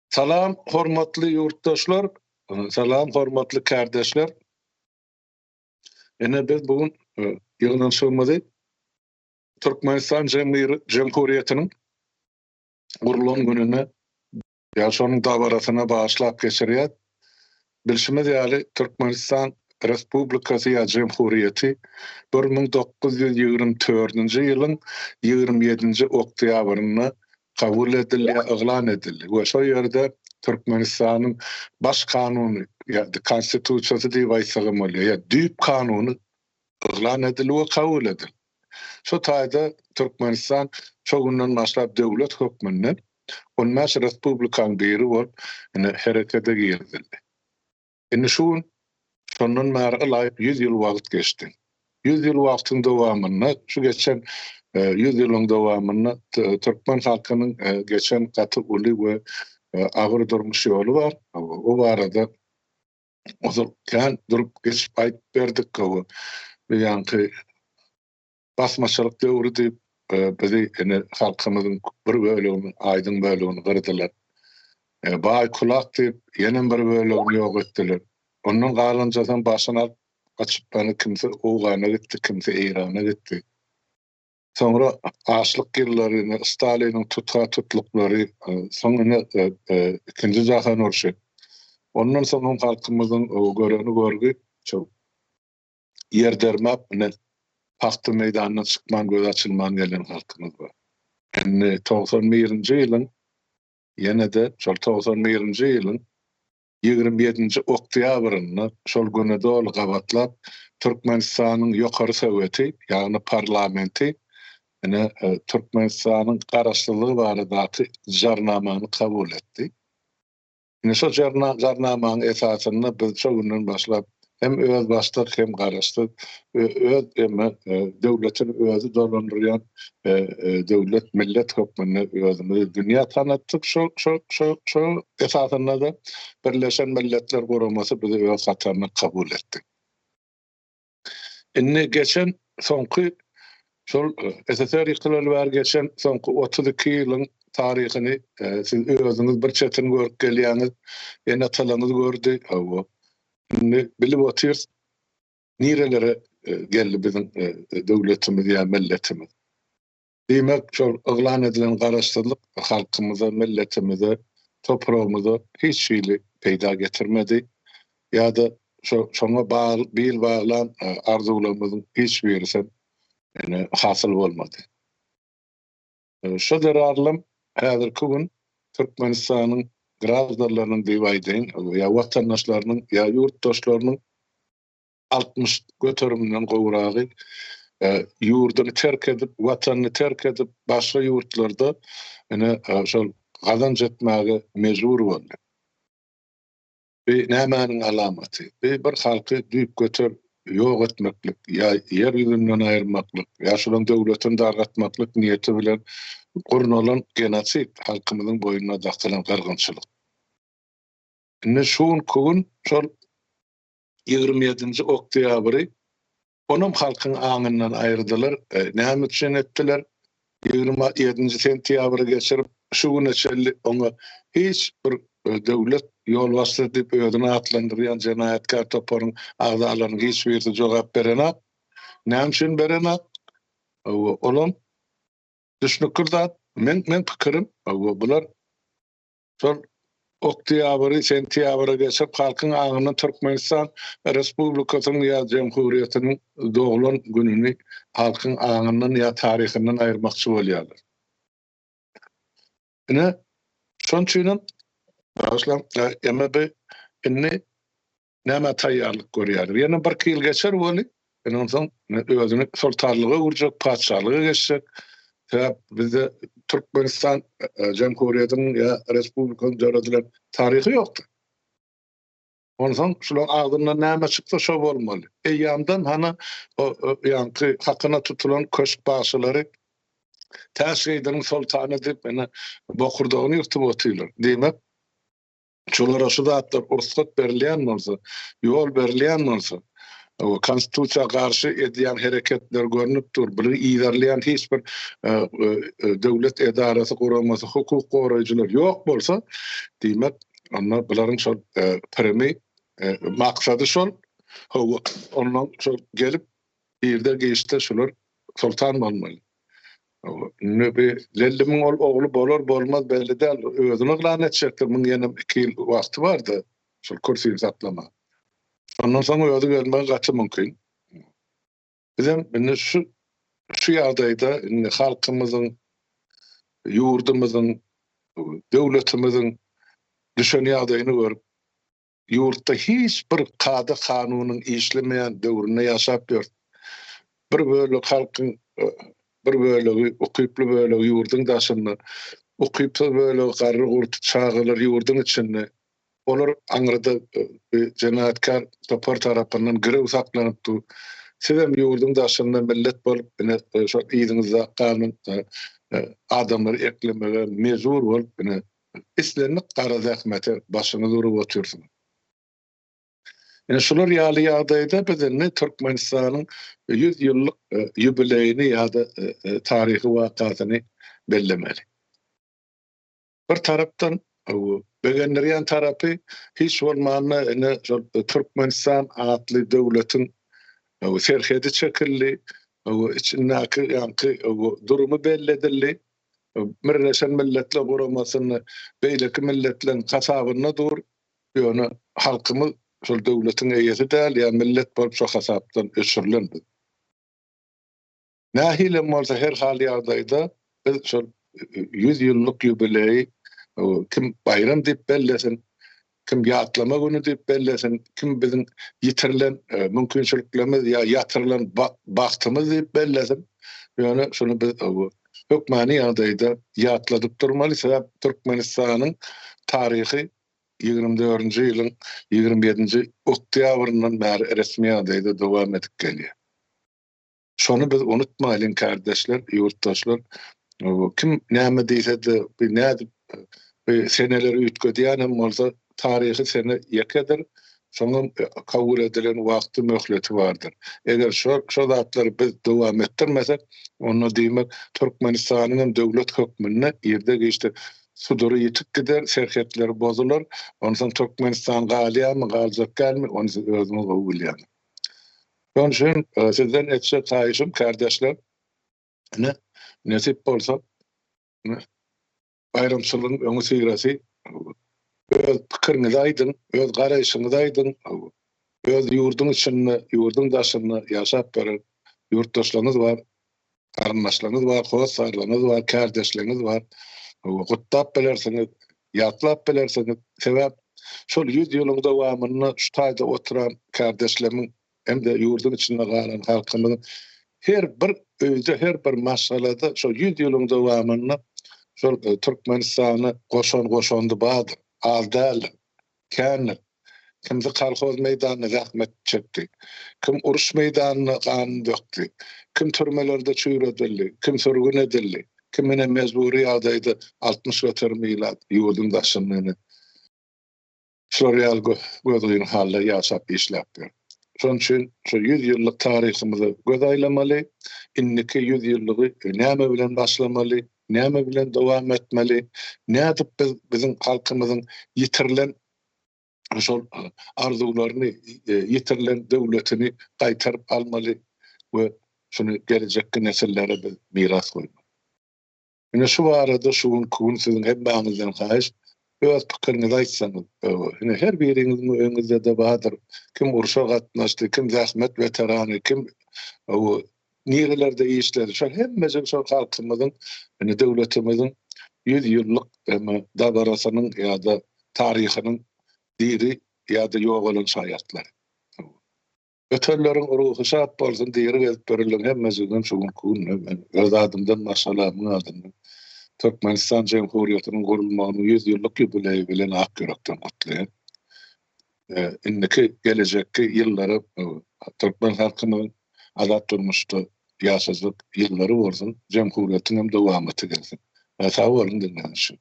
Salam hormatly ýurtdaşlar, salam hormatly kärdeşler. Ine biz bu gün ýygnanyşygymyzy Türkmenistan Jemhuriýetiniň gurlan gününe ýa şonuň dabarasyna bagyşlap geçirýäs. Bilşimiz ýaly, Türkmenistan Respublikasy ýa Jemhuriýeti 1924-nji ýylyň 27-nji oktýabrynda kabul edildi ýa yglan edildi we şo ýerde Türkmenistanyň Baş kanuny ýa-da Konstitusiýasy diýip aýtsagam bolýar, ýa düýp kanuny yglan edildi we kabul edildi. Şo taýda Türkmenistan şo günden başlap döwlet hökmünde 15 respublikanyň biri bolup ine herekete girizildi. Indi şu gün şondan bäri ylaýyk 100 ýyl wagt geçdi. 100 ýyl wagtyň dowamynda şu geçen 100 ýylyň dowamynda türkmen halkynyň geçen gaty uly we agyr durmuş ýoly bar. O barada ozal kän durup geçip aýdyp berdik. Bu ýaňky basmaçylyk döwri diýip bizi ine halkymyzyň bir bölegini, aýdyň bölegini gyrdylar. Baý kulak diýip ýenem bir bölegini ýok etdiler. Ondan galanjasam başyny alyp gaçyp ýany kimsi Owgana gitdi, kimsi Eýrana gitdi. Soňra açlyk ýyllary, ine Staliniň tutha tutluklary, soň ine ikinji jahan urşy. Ondan soňam halkymyzyň göreni görgi, şol ýer dermäp, ine pagta meýdanyndan çykman, gözi açylman gelen halkymyz bar. Indi 91-nji ýylyň ýene-de şol 91-nji ýylyň 27-nji oktýabrynda şol güne doly gabatlap Türkmenistanyň Ýokary Soweti, ýagny parlamenti ine Türkmenistanyň Garaşsyzlygy baradaky Jarnamany kabul etdi. Ine şo Jarnamanyň esasynda biz şo günden başlap hem özbaşdak hem garaşsyz öz eme döwletini özi dolandyrýan döwlet millet hökmünde özümizi dünýä tanatdyk. Şo şo şo şo esasynda-da Birleşen Milletler Guramasy bizi öz hataryna kabul etdi. Indi geçen soňky şol SSR ýykylaly bäri geçen soňky 32 ýylyň taryhyny siz özüňiz bir çetini görüp gelýäňiz, ene-atalaryňyz gördi. Hawa. Indi bilip otyrys nirelere geldi biziň döwletimiz ýa milletimiz. Diýmek, şol yglan edilen garaşsyzlyk halkymyza, milletimize, topragymyza hiç hili peýda getirmedi ýa-da şoňa bil baglan arzuwlarymyzyň hiç birisem hasyl bolmady. Şo zerarlam häzirki gün Türkmenistanyň graždanlarynyň diýip aýdaýyn, ýa watandaşlarynyň, ýa ýurtdaşlarynyň 60 göterimden gowragy ýurduny terk edip, watanyny terk edip, başga ýurtlarda ine şol gazanç etmäge mejbur boldy. Bu nämäniň alamaty? Bu bir halky düýpgöter ýok etmeklik, ýa ýer ýüzünden aýyrmaklyk, ýa şolaryň döwletini dargatmaklyk niýeti bilen gurnalan genosid, halkymyzyň boýnuna dakylan gyrgynçylyk. Indi şu günki gün şol 27-nji oktýabry Onam halkyň aňyndan aýyrdylar. Näme üçin etdiler? 27-nji sentýabry geçirip, şu güne çenli oňa hiç bir döwlet ýolbaşçysy diýip özüni atlandyrýan jenaýatkär toparyň agzalarynyň hiç birisi jogap berenok. Näme üçin berenok? Olam düşnükli zat. Men meň pikirim, bular Şol oktýabry sentýabra geçirip halkyň aňyndan Türkmenistan Respublikasynyň ýa Jemhuriýetiniň doglan gününi halkyň aňyndan ýa taryhyndan aýyrmakçy bolýarlar. Ine, şonuň üçinem bagyşlaň, MB indi Nämä taýýarlyk görýärler? Ýene birki ýyl geçer weli, ine onsoň özüni soltanlyga öwürjek, patyşalyga geçjek. Sebäp bizde Türkmenistan Jemhuriýetiniň ýa Respublikanyň döredilen taryhy ýokdur. Onsoň şularyň agzyndan näme çyksa şo bolmaly. Eýýamdan hany o ýaňky hakyna tutulan köşk bagşylary Täç geýdiriň soltany diýip ine bokurdagyny ýyrtyp otyrlar. Diýmek, Şolara şu zatlar rugsat berilýän bolsa, ýol berilýän bolsa, Konstitusiýa garşy edýän hereketler görnüp dur. Buny yzarlaýan hiç bir döwlet edarasy, guramasy, hukuk goraýjylar ýok bolsa, diýmek, onda bularyň şol primi maksady şol. Hawa, ondan şol gelip irde-giçde şular soltan bolmaly. Indi bi Lellimiň ol ogly bolar bolmaz belli däl. Özüni yglan etjekdir. Muň ýene 2 ýyl wagty bardy şol kürsini saklamaga. Şondan soň özi gelmegi gaty mümkin. Bizem indi şu şu ýagdaýda indi halkymyzyň, ýurdumyzyň, döwletimiziň düşen ýagdaýyny görüp, ýurtda hiç bir kada-kanunyň işlemeýän döwründe ýaşap ýörüs. Bir bölek halkyň bir bölegi, ukyply bölegi ýurduň daşynda, ukypsyz bölegi garry-gurty, çagalar ýurduň içinde. Olar aňyrda jenaýatkär topar tarapyndan girew saklanyp dur. Sizem ýurduň daşynda millet bolup, ine, şol yzyňyzda galan adamlary eklemege mejbur bolup, ine, islendik gara zähmete başyňyzy urup otyrsyňyz. Ine, şular ýaly ýagdaýda biz indi Türkmenistanyň 100 ýyllyk ýubileýini ýa-da taryhy wakasyny bellemeli. Bir tarapdan begendirýän tarapy hiç bolmanda ine şol Türkmenistan atly döwletiň serhedi çekildi, içindäki ýaňky durumy belli edildi. Birleşen Milletler Guramasynda beýleki milletleriň hasabynda dur. Ýöne halkymyz şol döwletiň eýesi däl ýa millet bolup şo hasapdan öçürilen biz. Nähilem bolsa her hal ýagdaýda biz şol 100 ýyllyk ýubileýi kim baýram diýip bellesin, kim ýatlama güni diýip bellesin, kim biziň ýitirilen mümkinçiliklerimiz ýa ýatyrylan bagtymyz diýip bellesin. Ýöne şuny biz hökmany ýagdaýda ýatladyp durmaly, sebäp Türkmenistanyň taryhy 24-nji ýylyň 27-nji oktýabryndan bäri resmi ýagdaýda dowam edip gelýär. Şony biz unutmaýlyň kärdeşler, ýurtdaşlar. Kim näme diýse-de, bi nädip bi seneleri üýtgedýän hem bolsa, taryhy sene ýekedir. Şoňam kabul edilen wagty, möhleti bardyr. Eger şo şo zatlary biz dowam etdirmesek, onda diýmek Türkmenistanyň hem döwlet hökmünde irde-giçde sudury ýitip gider, serhetleri bozular. Onsoň Türkmenistan galýarmy, galjak dälmi, ony siz özüňiz gowy bilýäňiz. Şonuň üçin sizden etjek haýyşym, kärdeşler, ine, nesip bolsa, baýramçylygyň öňüsyrasy öz pikiriňizi aýdyň, öz garaýşyňyzy aýdyň, öz ýurduň içinde, ýurduň daşynda ýaşap beren ýurtdaşlaryňyz bar, garyndaşlaryňyz bar, hossarlaryňyz bar, kärdeşleriňiz bar. Gutlap bilersiňiz, ýatlap bilersiňiz. Sebäp şol 100 ýylyň dowamynda şu taýda oturan kärdeşlerimiň hem-de ýurduň içinde galan halkymyzyň her bir öýde, her bir maşgalada şol 100 ýylyň dowamynda şol e, Türkmenistana goşan goşandy bardyr. Az däldir, kändir. Kimsi kolhoz meýdanynda zähmet çekdi, kim uruş meýdanynda ganyny dökdi, kim türmelerde çüýredildi, kim sürgün edildi, kim ine mejbury ýagdaýda 60% ilat ýurduň daşynda ine şular ýaly gözgyny halda ýaşap işläp ýör. Şonuň üçin şu 100 ýyllyk taryhymyza göz aýlamaly, indiki 100 ýyllygy näme bilen başlamaly, näme bilen dowam etmeli, nädip biz biziň halkymyzyň ýitirilen şol arzuwlaryny, ýitirilen döwletini gaýtaryp almaly we şuny gelejekki nesillere biz miras goýmaly. Ine şu barada şu günki gün siziň hemmäňizden haýyş, öz pikiriňizi aýtsaňyz. Ine her biriňiziň öýüňizde-de bardyr. Kim urşa gatnaşdy, kim zähmet weterany, kim nirelerde işledi. Şol hemmejik şol halkymyzyň, ine döwletimiziň 100 ýyllyk dabarasynyň ýa-da taryhynyň diri ýa-da ýogalan şaýatlary. Ötenleriň ruhy şat bolsun, diri gezip ýörenleriň hemmesinden şu günki günde men öz adymdan, maşgalamyň adyndan Türkmenistan Jemhuriýetiniň gurulmagynyň 100 ýyllyk ýubileýi bilen ak ýürekden gutlaýan. Indiki gelejekki ýyllary türkmen halkymyzyň azat durmuşda ýaşajak ýyllary bolsun, Jemhuriýetiň hem dowamaty gelsin. Sag boluň diňläniň üçin.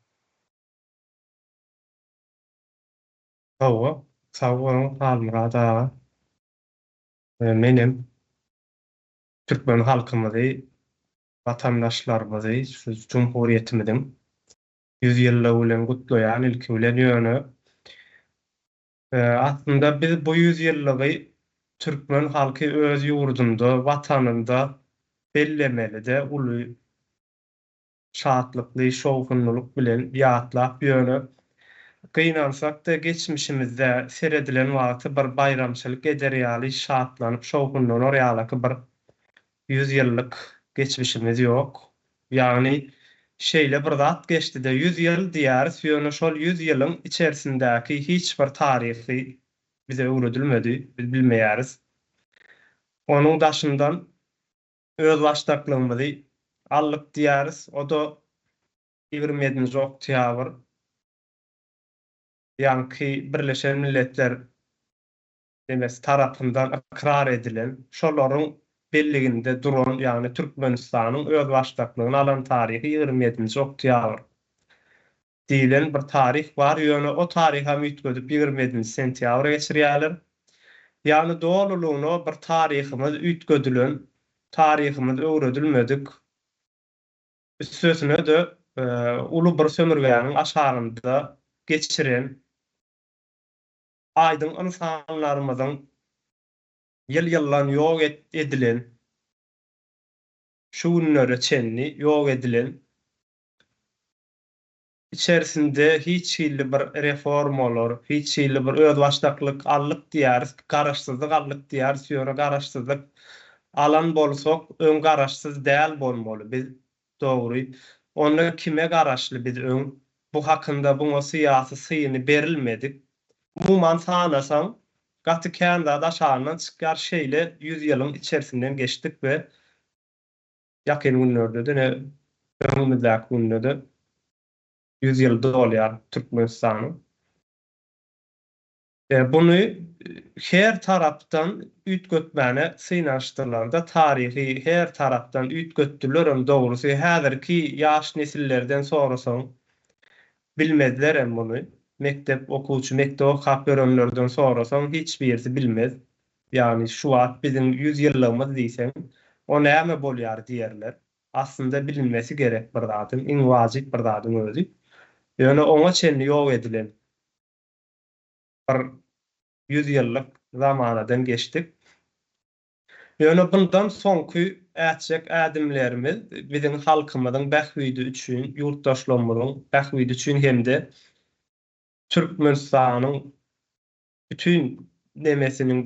Hawa, sag boluň Halmyrat aga. Menem türkmen halkymyzy, watandaşlarymyzy şu Jumhuriýetimiziň 100 ýyllygy bilen gutlaýan ilki bilen ýöne aslynda biz bu 100 ýyllygy türkmen halky öz ýurdunda, watanynda bellemelide uly şatlykly şowhunlylyk bilen ýatlap ýöne gynansakda geçmişimizde seredilen wagty bir baýramçylyk eder ýaly şatlanyp şowhunlanar ýalaky bir ýüz ýyllyk geçmişimiz ýok. Ýagny şeýle bir zat geçdide ýüz ýyl diýäris ýöne şol ýüz ýylyň içerisindäki hiç bir taryhy bize öwredilmedi biz bilmeýäris. Onuň daşyndan özbaşdaklygymyzy aldyk diýýäris. O-da 27-nji oktýabr, ýaňky Birleşen Milletler nemesi tarapyndan ykrar edilen, şolaryň belliginde duran, ýagny Türkmenistanyň özbaşdaklygyny alan taryhy 27-nji oktýabr. Diýlen bir taryh bar, ýöne o taryham üýtgedip 27-nji sentýabra geçirýärler. Ýagny dolulygyna bir taryhymyz üýtgedilen, taryhymyz öwredilmedik, üstesine-de uly bir sömürgäniň aşagynda geçiren aýdyň ynsanlarymyzyň ýyl-ýyldan ýok edilen, şu günlere çenli ýok edilen Içerisinde hiç hili bir reformalar, hiç hili bir özbaşdaklyk aldyk diýýäris, garaşsyzlyk aldyk diýýäris, ýöne garaşsyzlyk alan bolsak, öň garaşsyz däl bolmaly biz, dogry. Onda kime garaşly biz öň? Bu hakynda buňa syýasy syny berilmedik. Umuman sanasaň, gaty kän zat aşagyndan çykýar, şeýle ýüzýylyň içerisinden geçdik we Ýakyn günlerde-de, ine, öňümizdäki günde-de 100 ýyl dolýar Türkmenistanyň. Buny her tarapdan üýtgetmäne synanyşdylar-da, taryhy her tarapdan üýtgetdilerem dogrusy, häzirki ýaş nesillerden sorasaň, bilmezlerem muny. Mekdep okuwçy, mekdep okap ýörenlerden sorasaň, hiç birisi bilmez. Ýagny şu wagt biziň ýüz ýyllygymyz diýseň, o näme bolýar diýerler. Aslynda bilinmesi gerek bir zadyň, iň wajyp bir zadyň özi. Ýöne oňa çenli ýok edilen bir ýüz ýyllyk zamanadan geçdik. Ýöne bundan soňky ätjek ädimlerimiz biziň halkymyzyň bähbidi üçin, ýurtdaşlarymyzyň bähbidi üçin hem-de Türkmenistanyň bütin nemesiniň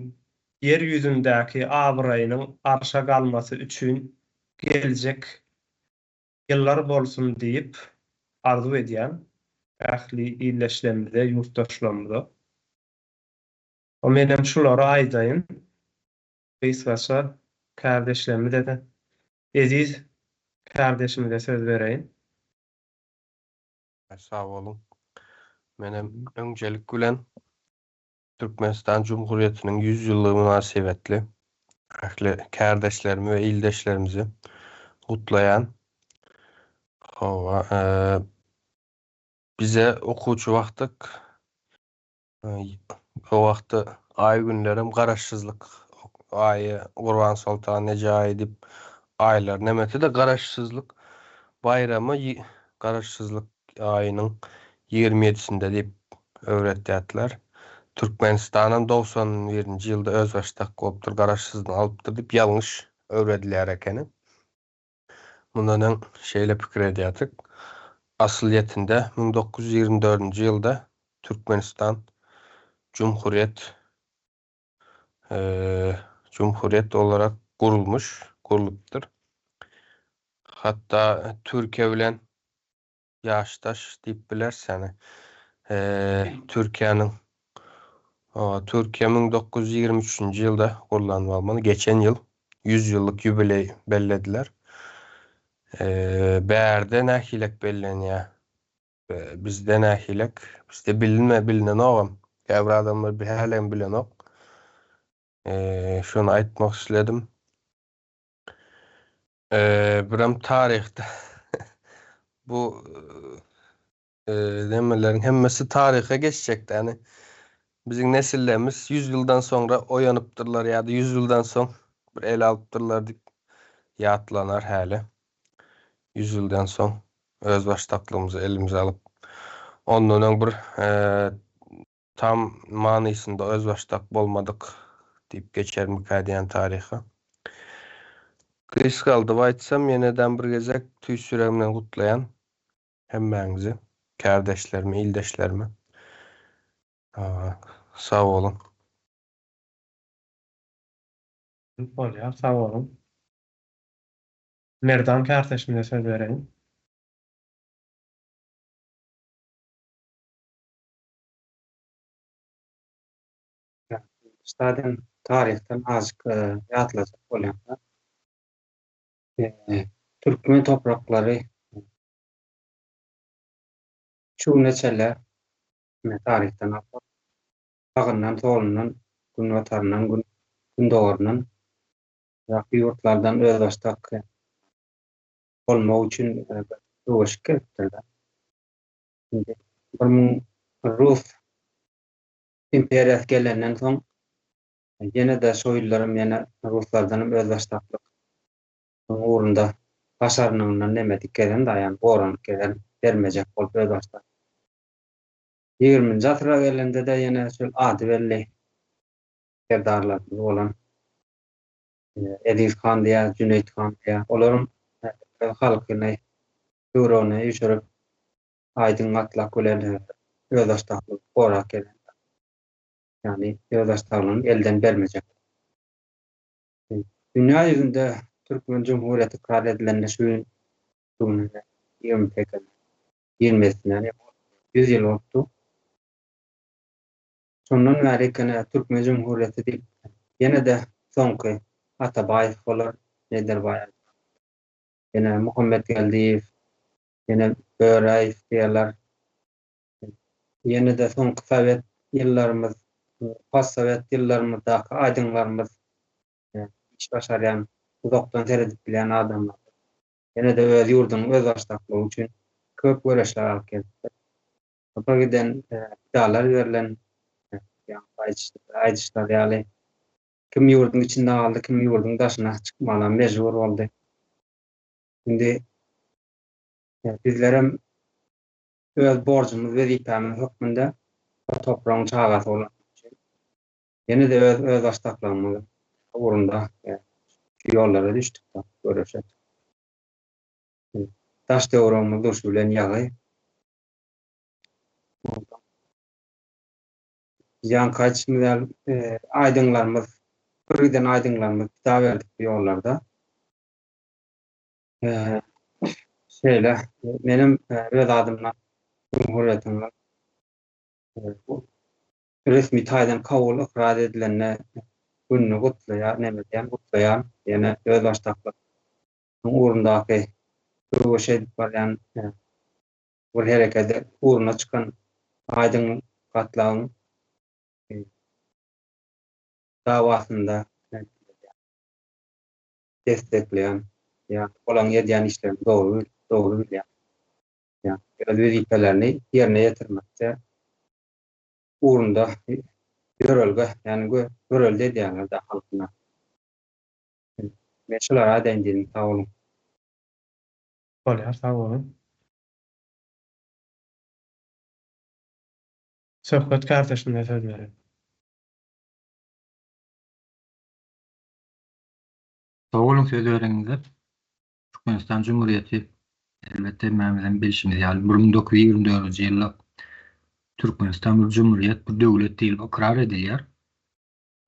ýer ýüzündäki abraýynyň arşa galmasy üçin geljek ýyllar bolsun diýip arzuw edýän ähli ildeşlerimize, ýurtdaşlarymyza. O menem şulary aýdaýyn. Gysgaça kärdeşlerimize-de, eziz kärdeşimize söz bereýin. Sag boluň. Menem öňjelik bilen Türkmenistan Jumhuriýetiniň 100 ýyllygy mynasybetli ähli kärdeşlerimi we ildeşlerimizi gutlaýan. Hawa, bize okuwçy wagtyk O wagtda aý günlerem garaşsyzlyk aýy, Gurbansoltan eje aýy diýip aýlar nemesi-de garaşsyzlyk baýramy garaşsyzlyk aýynyň 27-sinde diýip öwretýärdiler. Türkmenistanam 91-nji ýylda özbaşdak bolupdyr, garaşsyzlygyny alypdyr diýip ýalňyş öwredilýär ekeni. Mundan öň şeýle pikir edýärdik. Aslyýetinde 1924-nji ýylda Türkmenistan Jumhuriýet Jumhuriýet olarak gurulmuş, gurlupdyr. Hatda Türkiýe bilen ýaşdaş diýip bileris ýani. Türkiýäniň Türkiýe 1923-nji ýylda gurlan bolmaly. Geçen ýyl 100 ýyllyk ýubileý bellediler. Bärde nähilek bellenýär? Bizde nähilek? Bizde bilinme, bilinenogam. Käbir adamlar bir hälem bilenok. Şony aýtmak isledim. Birem taryhda bu nemeleriň hemmesi taryha geçjekdi. Ýani. Biziň nesillerimiz 100 ýyldan soňra oýanypdyrlar ýa-da 100 ýyldan soň bir ele alypdyrlar diýip ýatlanar häli. 100 ýyldan soň özbaşdaklygymyzy elimize alyp, ondan öň bir tam manysynda özbaşdak bolmadyk diýip geçermikä diýen taryha. Gysgaldyp aýtsam, ýenedem bir gezek tüýs ýüregimden gutlaýan hemmäňizi, kärdeşlerimi, ildeşlerimi. Sag boluň. Bolýar, sag boluň. Merdan kärdeşimize söz bereýin. Stadion taryhdan azajyk ýatlajak bolýan-da. Türkmen topraklary şu güne çenli taryhdan alsak, sagyndan, solundan, günbataryndan, gündogaryndan daky ýurtlardan özbaşdak bolmak üçin söweşip gelipdirler. Indi 1000 rus imperiýasy gelenden soň ýene-de şo ýyllaram ýene ruslardanam özbaşdaklyk ugrunda başarnygyndan neme edip gezen da, ýagny goranyp gezen, bermejek bolup özbaşdak. Ýigriminji asyra gelende-de ýene şol ady belli serdarlarymyz bolan Eziz han diýýär, Jüneýit han diýýär. Olaryň öz halkyny töweregine üýşürip, aýdyň gatlak bilen özbaşdaklygy gorap gelen. Ýagny özbaşdaklygyny elden bermejek. Dünýä ýüzünde Türkmen Jumhuriýeti ykrar edilende şu gün şu gün 28 ýigrimisinden 100 ýyl bolupdy. Şondan bäri ýene Türkmen Jumhuriýeti diýip ýene-de soňky Atabaýew bolar, Nedirbaý ýene Muhammet Geldiýew, ýene Böräýew diýerler. Ýene-de soňky sowet ýyllarymyz, postsowet ýyllarymyzdaky aýdyňlarymyz iş başarýan, uzakdan seredip bilýän adamlar. Ýene-de öz ýurdunyň özbaşdaklygy üçin köp göreşler alyp gelipdir. Bir giden pidalar berlen, aýdyşlary ýaly, kim ýurduň içinde galdy, kim ýurduň daşyna çykmaga mejbur boldy. Indi bizlerem öz borjumyz, wezipämiz hökmünde bu topragyň çagasy bolanymyz üçin ýene-de öz özbaşdaklygymyz ugrunda şu ýollara düşdük, göreşe. Daş-töweregimiz durşy bilen ýagy. Ýaňky aýdyşymyz ýaly, aýdyňlarymyz, bir giden aýdyňlarymyz pida berdik bu ýollarda. Şeýle, menem öz adymdan Jumhuriýetiň resmi taýdan kabul ykrar edilende gününi gutlaýar, näme diýýän, gutlaýan, ýene özbaşdaklyk ugrundaky söweş edip barýan bir herekede ugruna çykan aýdyň gatlagyň dawasynda destekleýän, ýa olaryň edýän işlerini dogry dogry bilýän, ýa öz wezipelerini ýerine ýetirmekde ugrunda ýörelge, ýagny görelde edýärler-de halkyna. Men şulary aýdaýyn diýdim, sag boluň. Bolýar, sag boluň. Söhbet kärdeşime söz beren. Sag boluň söz bereniňize. Türkmenistan Cumhuriyeti elbetde hemmämiziň bilşimiz ýaly 1924-nji ýylda Türkmenistan bir jumhuriyet, bir döwlet diýlip ykrar edilýär.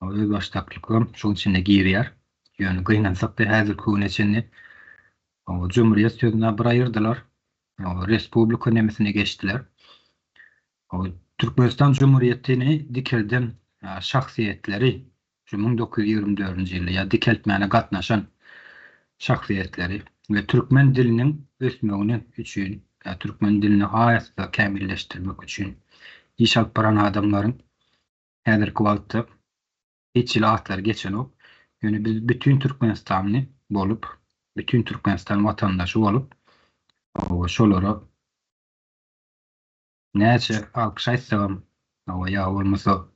Özbaşdaklykam şoň içine girýär. Ýöne gynansak-da häzirki güne çenli jumhuriyet sözüni bir aýyrdylar. Respublika nemesine geçdiler. Türkmenistan Cumhuriyetini dikelden şahsyýetleri şu 1924-nji ýylda ýa dikeltmäne gatnaşan şahsyýetleri we türkmen diliniň ösmegini üçin ýa türkmen dilini has-da kämilleşdirmek üçin iş alyp baran adamlaryň häzirki wagtda hiç hili atlary geçenok. Ýöne biz bütin türkmenistanly bolup, bütin Türkmenistan watandaşy bolup, şolara näçe alkyş aýtsagam, ýa bolmasa.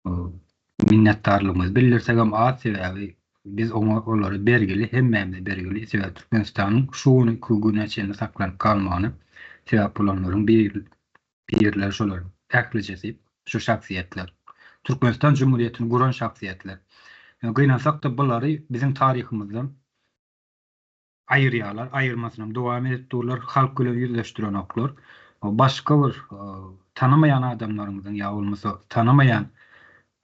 Minnetdarlygymyzy bildirsegem az sebäbi biz oňa olara bergili hemmämiz bergili sebäbi Türkmenistanyň şu günki güne çenli saklanyp galmagyna sebäp bolanlaryň birleri şolar ählijesi şu şahsyýetler. Türkmenistan Jumhuriýetini guran şahsyýetler. Gynansakda bulary biziň taryhymyzdan aýyrýarlar, aýyrmasynam dowam edip durlar, halk bilen ýüzleşdirenoklar. Başga bir tanamaýan adamlaryňyzyň ýa bolmasa tanamaýan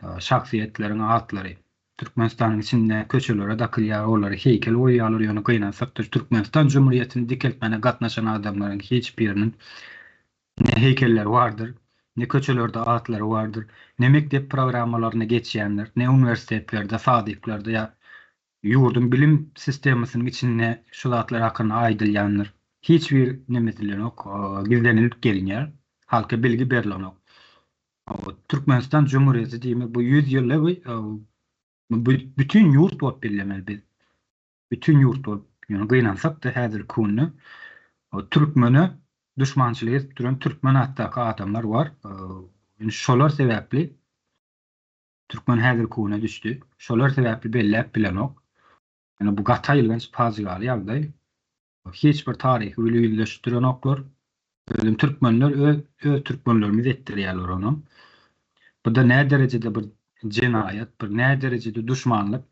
şahsyýetleriň atlary Türkmenistanyň içinde köçelere dakylýar, olara heýkel goýýarlar, ýöne gynansakda Türkmenistan Jumhuriýetini dikeltmäne gatnaşan adamlaryň hiç biriniň ne heýkelleri bardyr, ne köçelerde atlary bardyr, ne mekdep programmalarynda geçýändir, ne uniwersitetlerde, sadiklarda ýa Ýurduň bilim sistemasynyň içinde şu zatlar hakynda aýdylýandyr. Hiç bir neme edilenok, gizlenilip gelinýär. Halka bilgi berilenok. Türkmenistan Jumhuriýeti diýmek bu 100 ýyllygy bütin ýurt bolup bellemeli biz. Bütin ýurt bolup. Ýöne gynansak-da häzirki günde türkmene duşmançylyk edip duran türkmen atdaky adamlar bar. Şolar sebäpli Türkmen häzirki güne düşdi. Şolar sebäpli belläp bilenok. Ýöne bu gaty aýylganç pajygaly ýagdaý. Hiç bir taryhy bile ýüzleşdirenoklar. Özem türkmenler öz öz türkmenlerimiz etdirýärler ony. Bu-da nä derejede bir jenaýat, bir nä derejede duşmanlyk,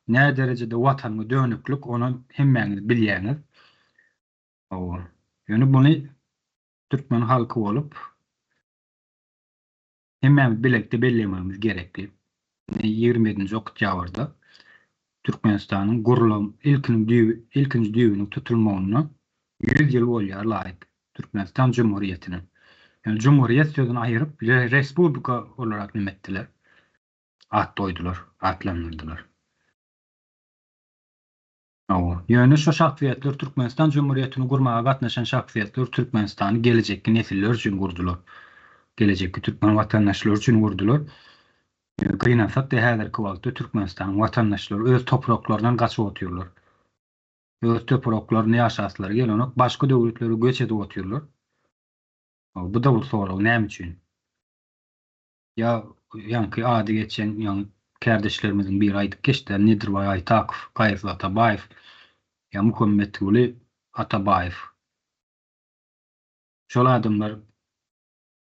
nä derejede watanyňa dönüklik ony hemmäňiz bilýäňiz. Hawa. Ýöne muny türkmen halky bolup Hemmämiz bilelikde bellemegimiz gerekli. 27-nji oktýabrda Türkmenistanyň gurlan ilkiniň düýbi ilkinji düýbüniň tutulmagyna 100 ýyl bolýar laýyk Türkmenistan Jumhuriýetiniň. Ýöne Jumhuriýet sözüni aýyryp Respublika olarak neme etdiler? At goýdular, atlandyrdylar. Hawa. Ýöne şo şahsyýetler Türkmenistan Jumhuriýetini gurmaga gatnaşan şahsyýetler Türkmenistany gelejekki nesiller üçin gurdular. Gelejekki türkmen watandaşlary üçin gurdular. Ýöne gynansak-da häzirki wagtda Türkmenistanyň watandaşlary öz topraklaryndan gaçyp otyrlar. Öz topraklarynda ýaşaslary gelenok, başga döwletlere göç edip otyrlar. Bu-da bir sorag, näme üçin? Ýa ýaňky ady geçen ýaňy kärdeşlerimiziň biri aýdyp geçdi, Nedirbaý Aýtakow, Gaýgysyz Atabaýew, ýa Muhammetguly Atabaýew. Şol adamlar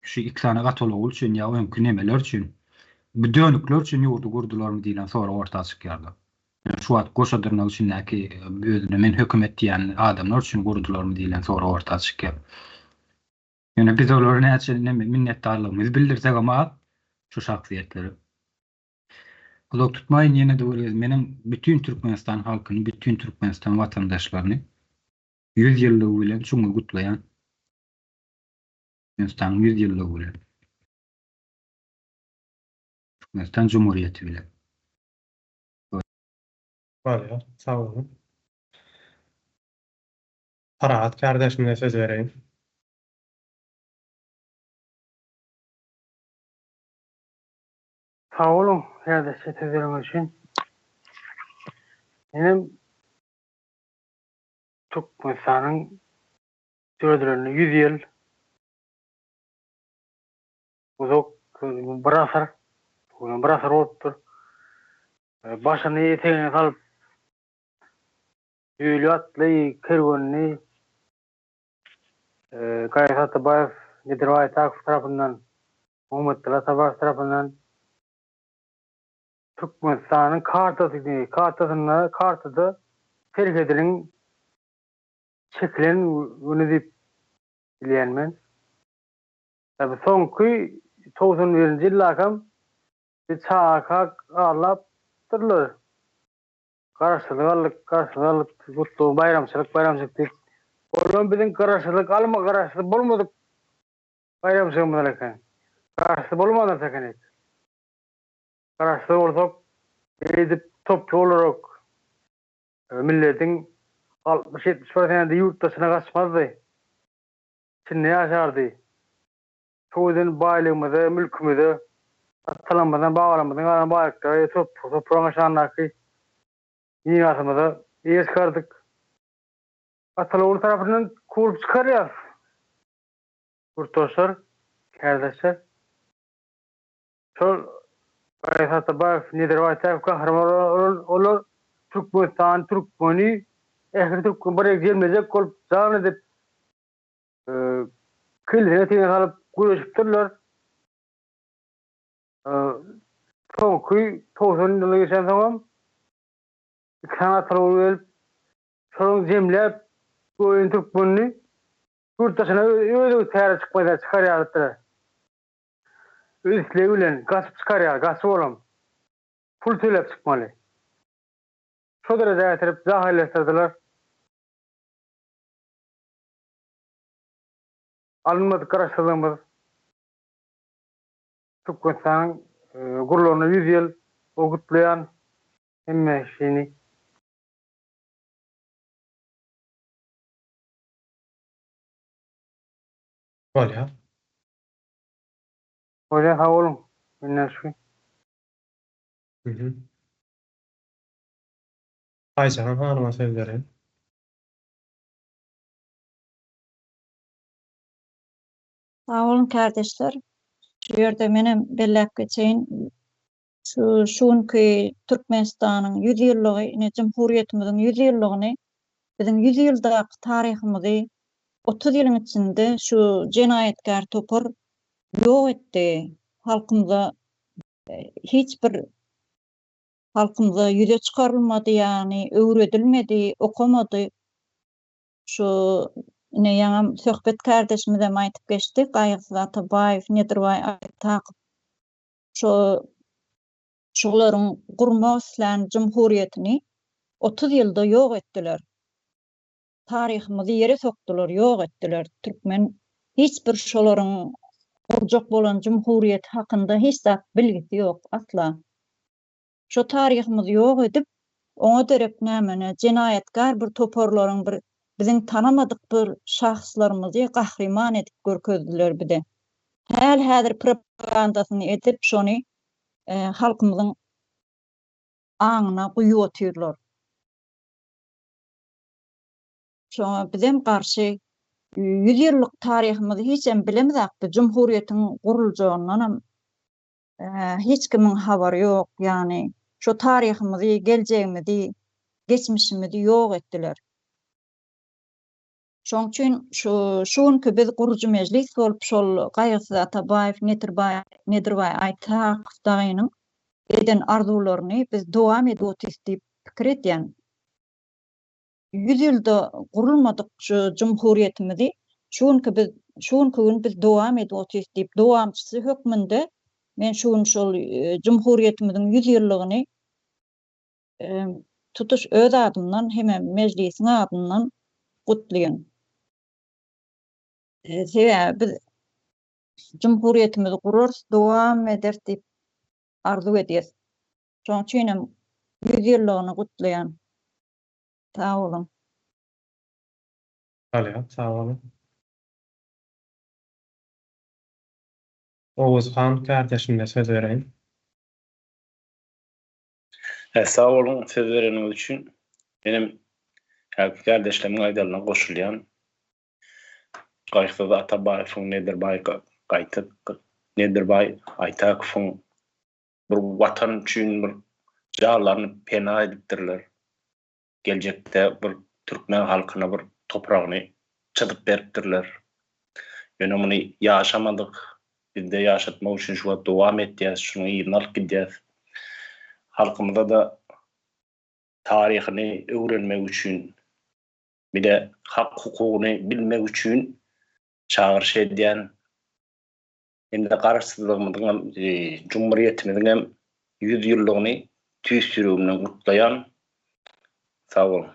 şu iki sany gatologul üçin ýa öňki nemeler üçin, bu dönükler üçin ýurdy gurdularmy diýlen sorag orta çykýardy. Şu wagt goşa dyrnak içindäki özüne men hökümet diýen adamlar üçin gurdularmy diýlen sorag orta çykýar. Ýöne biz olara näçe neme minnetdarlygymyzy bildirsegem az şu şahsyýetlere. Uzak tutmaýyn ýene-de bir gez meniň bütin Türkmenistan halkyny, bütin Türkmenistan watandaşlaryny 100 ýyllygy bilen çuňňur gutlaýan. Türkmenistanyň 100 ýyllygy bilen. Türkmenistan Jumhuriýeti bilen. Bolýar, sag boluň. Parahat kardeşime söz bereýin. Sag boluň kärdeşler sözleriňiz üçin. Menem Türkmenistanyň döredilenine 100 ýyl uzak bir asyr, bir asyr bolupdyr. Başyny etegine salyp Düýeli atly kerwenini Gaýgy Atabaýew, Nedirbaý Aýtakow tarapyndan, Muhammetguly Atabaýew tarapyndan Türkmenistanyň kartasyny, kartasynda, kartada serhediniň çekilen güni diýip bilýän men. Tabi soňky 91-nji ýyldakam biz çagakak aglapdyrlar. Garaşsyzlyk aldyk, garaşsyzlyk aldyk, gutlag, baýramçylyk, baýramçylyk diýip. Olam biziň garaşsyzlyk alma, garaşsyz bolmadyk baýramçylygymyz eken. Garaşsyz bolmandyr ekenik. Garaşsyz bolsak, beýdip toply olarak milletiň 60-70 prosenti ýurt daşyna gaçmazdy. Içinde ýaşardy. Suw eden baýlygymyza, mülkümize, atalarymyzdan, babalarymyzdan galan baýlyklara, topragyň aşagyndaky mirasymyza eýe çykardyk. Atalar tarapyndan kowlup çykarýarys. Ýurtdaşlar, kärdeşler. Şol. Gaýgysyz Atabaýew, Nedirbaý Ataýew gahryman olar Türkmenistany, türkmeni, ähli türkmeni bir ýere jemlejek bolup jan edip, kellesine syna salyp göreşipdirler. Soňky 90 ýyl geçensoňam iki sany ataly gelip, şolaryň jemläp goýan türkmenini ýurt daşyna öz ygtyýary çykmaýar, çykarýardylar. Öz islegi bilen gaçyp çykarýar, gaçyp olam pul töläp çykmaly. Şo derejä getirip jahyllaşdyrdylar. Alynmadyk garaşsyzlygymyz Türkmenistanyň gurlanyna 100 ýyl o gutlaýan hemme kişini. Bolýar. Bolýar sag boluň. Menden şu. Mhm. Aýjahan hanyma söz bereýin. Sag boluň kärdeşler. Şu ýerde menem belläp geçeýin. Şu şu günki Türkmenistanyň 100 ýyllygy, ine Jumhuriýetimiziň 100 ýyllygyny biziň 100 ýyldaky taryhymyzy 30 ýylyň içinde şu jenaýatkär topar ýok etdi. Halkymyza hiç bir halkymyza ýüze çykarylmady, ýagny öwredilmedi, okamady. Şu ine ýaňam söhbet kärdeşimizem aýdyp geçdi, Gaýgysyz Atabaýew, Nedirbaý Aýtakow şu şolaryň gurmak islän jumhuriýetini 30 ýylda ýok etdiler. Taryhymyzy ýere sokdular, ýok etdiler. Türkmen hiç bir şolaryň gurjak bolan jumhuriýeti hakynda hiç zat bilgisi ýok asla. Şo taryhymyzy ýok edip, oňa derek nämene jenaýatkär bir toparlaryň bir biziň tanamadyk bir şahslarymyzy gahryman edip görkezdiler bize. Häl-häzir propagandasyny edip şony halkymyzyň aňyna guýup otyrlar. Şoňa bizem garşy ýüz ýyllyk taryhymyzy hiçem bilemizak biz jumhuriýetiň guruljagyndanam hiç kimiň habary ýok, ýagny şo taryhymyzy, geljegimizi, geçmişimizi ýok etdiler. Şoň üçin şu şu günki biz gurujy mejlis bolup şol Gaýgysyz Atabaýew, Nedirbaý Nedirbaý Aýtakow dagynyň eden arzuwlaryny biz dowam edip otyrys diýip pikir edýän. 100 ýylda gurulmadyk şu jumhuriýetimizi şu günki biz şu günki gün biz dowam edip otyrys diýip dowamçysy hökmünde men şu gün şol jumhuriýetimiziň 100 ýyllygyny tutuş öz adymdan hemem mejlisiň adyndan gutlaýan. Sebäbi biz jumhuriýetimizi gurarys, dowam ederis diýip arzuw edýäs. Şonuň üçin hem 100 ýyllygyny gutlaýan. Sag boluň. Bolýar, sag boluň. Oguzhan kärdeşime söz bereýin. Sag boluň söz bereniňiz üçin. Menem häzirki kärdeşlerimiň aýdanyna goşulýan. Gaýgysyz Atabaýewiň, Nedirbaý Gaýtyk, Nedirbaý Aýtakowyň bir watan üçin bir janlaryny pena edipdirler. Geljekde bir türkmen halkyna bir topragyny çyzyp beripdirler. Ýöne muny ýaşamadyk. Bizde ýaşatmak üçin şu wagt dowam etýäs, şunuň yzyny alyp gidýäs. Halkymyza-da taryhyny öwrenmek üçin, bir-de hak-hukugyny bilmek üçin çagyryş edýän. Hem-de Garaşsyzlygymyzyň hem, Jumhuriýetimiziň hem 100 ýyllygyny tüýs ýüregimden gutlaýan. Sag boluň.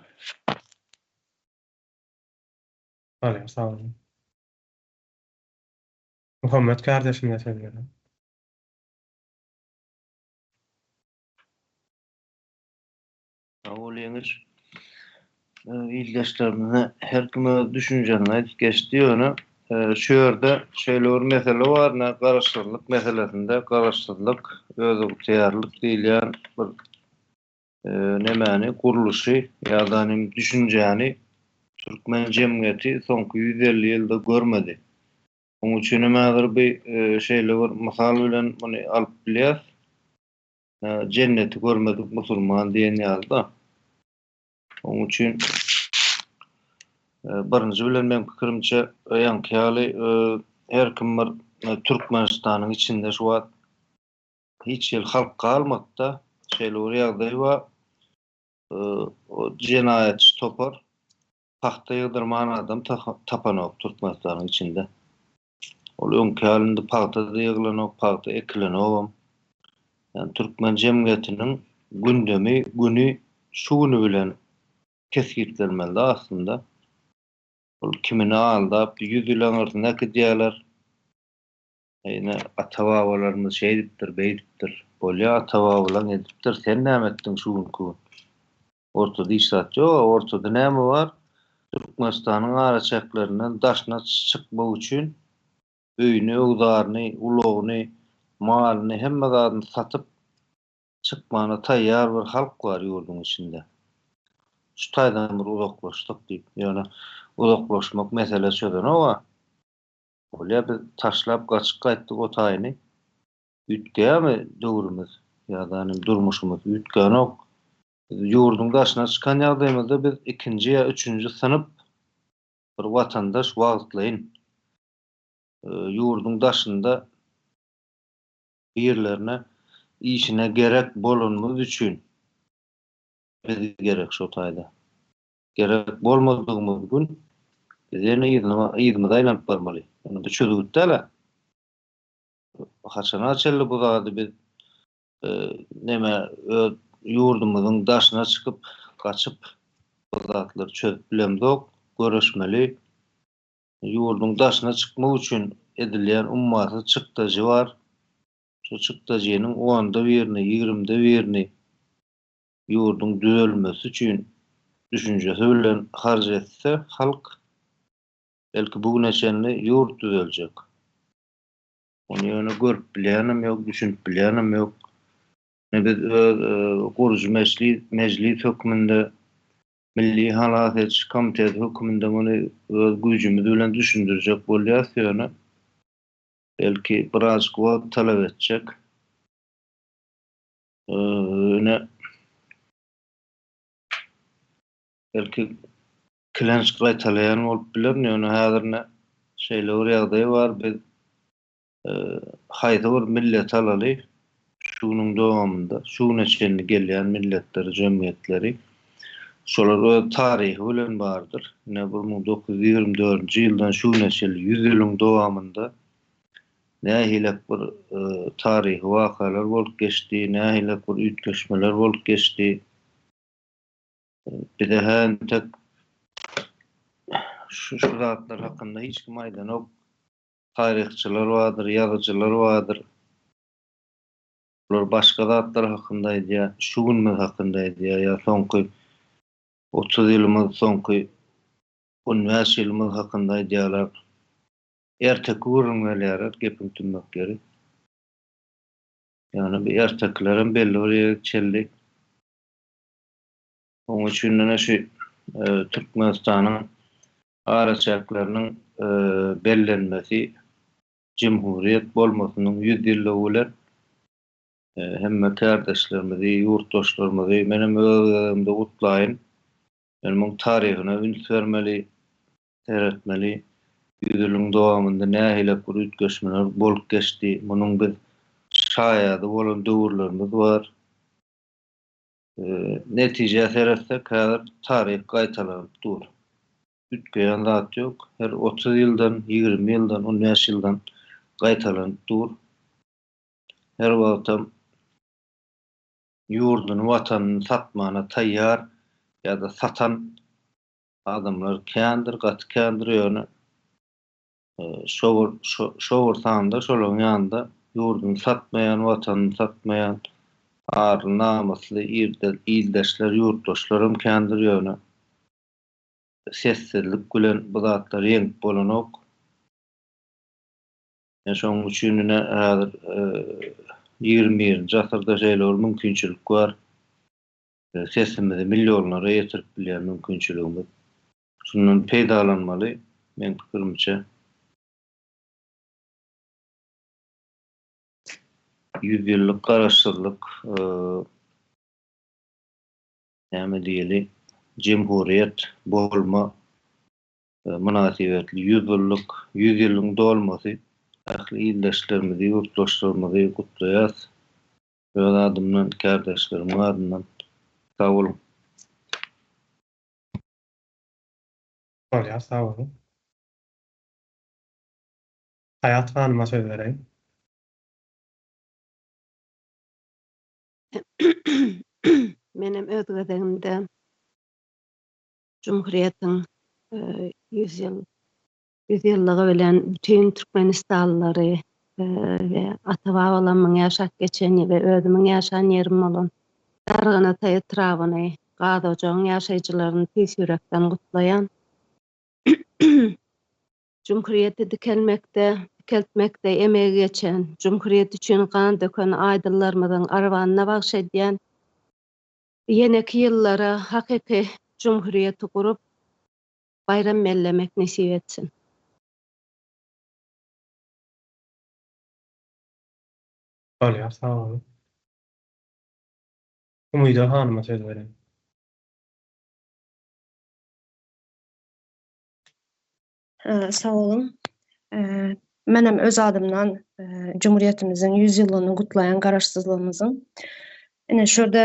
Bolýar, sag boluň. Muhammet kardeşime söz berýän. Sag bol Ýeňiş. Ildeşlerimize her kim öz düşünjesini aýdyp geçdi ýöne şu ýerde şeýle bir mesele bar ine garaşsyzlyk meselesinde garaşsyzlyk özygtyýarlyk diýilýän bir nemäni gurluşy ýa-da düşünjäni türkmen jemgyýeti soňky 150 ýylda görmedi. Onuň üçin hem häzir bir şeýle bir mysal bilen muny alyp bilýäs. Jenneti görmedik musulman diýen ýaly-da. Onuň üçin birinji bilen meň pikirimçe ýaňky ýaly her kim bir Türkmenistanyň içinde şu wagt hiç hili halk galmady-da. Şeýle bir ýagdaý bar. O jenaýatçy topar pagta ýygdyrman adam tapanok Türkmenistanyň içinde. Ol öňki ýaly indi pagta-da ýygylanok, pagta ekilenogam. Ýani türkmen jemgyýetiniň gündemi, güni şu güni bilen kesgitlenmeli aslynda. Ol kimini aldap, 100 ýyl aňyrsyna äkidýärler. Ine, ata-babalarymyz şeýdipdir, beýdipdir. Bolýa, ata-babalaň edipdir, sen näme etdiň şu günki gün? Ortada hiç zat ýok-a, ortada näme bar? Türkmenistanyň araçäklerinden daşyna çykmak üçin öýüni, öwzaryny, ulagyny, malyny, hemme zadyny satyp çykmana taýýar bir halk bar ýurduň içinde. Şu taýdan bir uzaklaşsak diýip, ýöne uzaklaşmak mesele çözenog-a. Bolýa biz taşlap gaçyp gaýtdyk o taýyny. Üýtgeýärmi döwrümiz ýa-da durmuşymyz? Üýtgänok. Biz ýurduň daşyna çykan ýagdaýymyzda biz ikinji ýa üçünji synyp bir watandaş wagtlaýyn ýurduň daşynda birlerine işine gerek bolanymyz üçin biz gerek şo taýda. Gerek bolmadygymyz gün biz ýene yzymyza aýlanyp barmaly. Ýöne bu çözgüt däl-ä. Haçana çenli bu zady biz neme öz ýurdumyzyň daşyna çykyp, gaçyp bu zatlary çözüp bilemzok, göreşmeli. Ýurduň daşyna çykmak üçin edilýän ummasyz çykdajy bar. Şu çykdajynyň onda birini, ýigrimde birini ýurduň düzelmesi üçin düşünjesi bilen harç etse halk, belki bu güne çenli ýurt düzeljek. Ony ýöne görüp bilýänem ýok, düşünip bilýänem ýok. Ine biz öz gurujy mejlis, mejlis hökmünde, Milli halas ediş komiteti hökmünde muny öz güýjümiz bilen düşündirjek bolýas ýöne belki birazjyk wagt talap etjek. Ine belki ikilenç gaýtalaýan bolup bilerin, ýöne häzir ine şeýle bir ýagdaý bar, biz haýsy bir milleti alaly, şu günüň dowamynda, şu güne çenli gelýän milletleri, jemgyýetleri, şolar öz taryhy bilen bardyr. Ine, 1924-nji ýyldan şu güne çenli 100 ýylyň dowamynda nähilek bir taryhy wakalar bolup geçdi, nähilek bir üýtgeşmeler bolup geçdi. Bize-hä entek şu şu zatlar hakynda hiç kim aýdanok. Taryhçylar bardyr, ýazyjylar bardyr. Olar başga zatlar hakynda aýdýar, şu günümiz hakynda aýdýar ýa soňky 30 ýylymyz, soňky 15 ýylymyz hakynda aýdýarlar. Erteki gürrüň berýärler, gepiň tümmek ýeri. Ýöne bu ertekilerem belli bir ýere çenli Onuň üçin ine şu Türkmenistanyň araçäkleriniň bellenmesi jemhuriýet bolmasynyň 100 ýyllygy bilen hemme kärdeşlerimizi, ýurtdaşlarymyzy menem öz gezegimde gutlaýyn. Ýöne muň taryhyna üns bermeli, seretmeli. Ýüz ýylyň dowamynda nähili bir üýtgeşmeler bolup geçdi, munuň biz şaýady bolan döwürlerimiz bar. Netijä seretsek, häzir taryh gaýtalanyp dur. Üýtgeýän zat ýok. Her 30 ýyldan, 20 ýyldan, 15 ýyldan gaýtalanyp dur. Her wagtam ýurduny, watanyny satmana taýýar ýa-da satan adamlar kändir, gaty kändir, ýöne Şo bir şo bir sanda şolaryň ýanynda ýurduny satmaýan, watanyny satmaýan arly namysly ildeşler, ýurtdaşlaram kändir ýöne sessizlik bilen bu zatlary ýeňip bolanok. Ine şonuň üçin ine häzir 21-nji asyrda şeýle bir mümkinçilik bar. Sesimizi millionlara ýetirip bilýän mümkinçiligimiz. Şundan peýdalanmaly meň pikirimçe. 100 ýyllyk garaşsyzlyk näme diýeli, jemhuriýet bolma mynasybetli 100 ýyllyk, 100 ýylyň dolmasy ähli ildeşlerimizi, ýurtdaşlarymyzy gutlaýas. Öz adymdan, kärdeşlerimiň adyndan sag boluň. Bolýar, sag boluň. Haýat hanyma söz bereýin. Menem öz gezegimde Jumhuriýetiň 100 ýyl 100 ýyllygy bilen bütin türkmenistanlylary we ata-babalarymyň ýaşap geçen we özümiň ýaşan ýerim bolan Darganata etrabyny, Gazojagyň ýaşaýjylaryny tüýs ýürekden gutlaýan. Jumhuriýeti dikelmekde, dikeltmekde emegi geçen, Jumhuriýet üçin gan döken aýdynlarymyzyň arwanyna bagyş edýän. Ýeneki ýyllara hakyky Jumhuriýeti gurup, baýram bellemek nesip etsin. Bolýar, sag boluň. Umyda hanyma söz bereýin. Sag boluň. Menem öz adymdan Jumhuriýetimiziň 100 ýyllygyny gutlaýan Garaşsyzlygymyzyň. Ine şu ýerde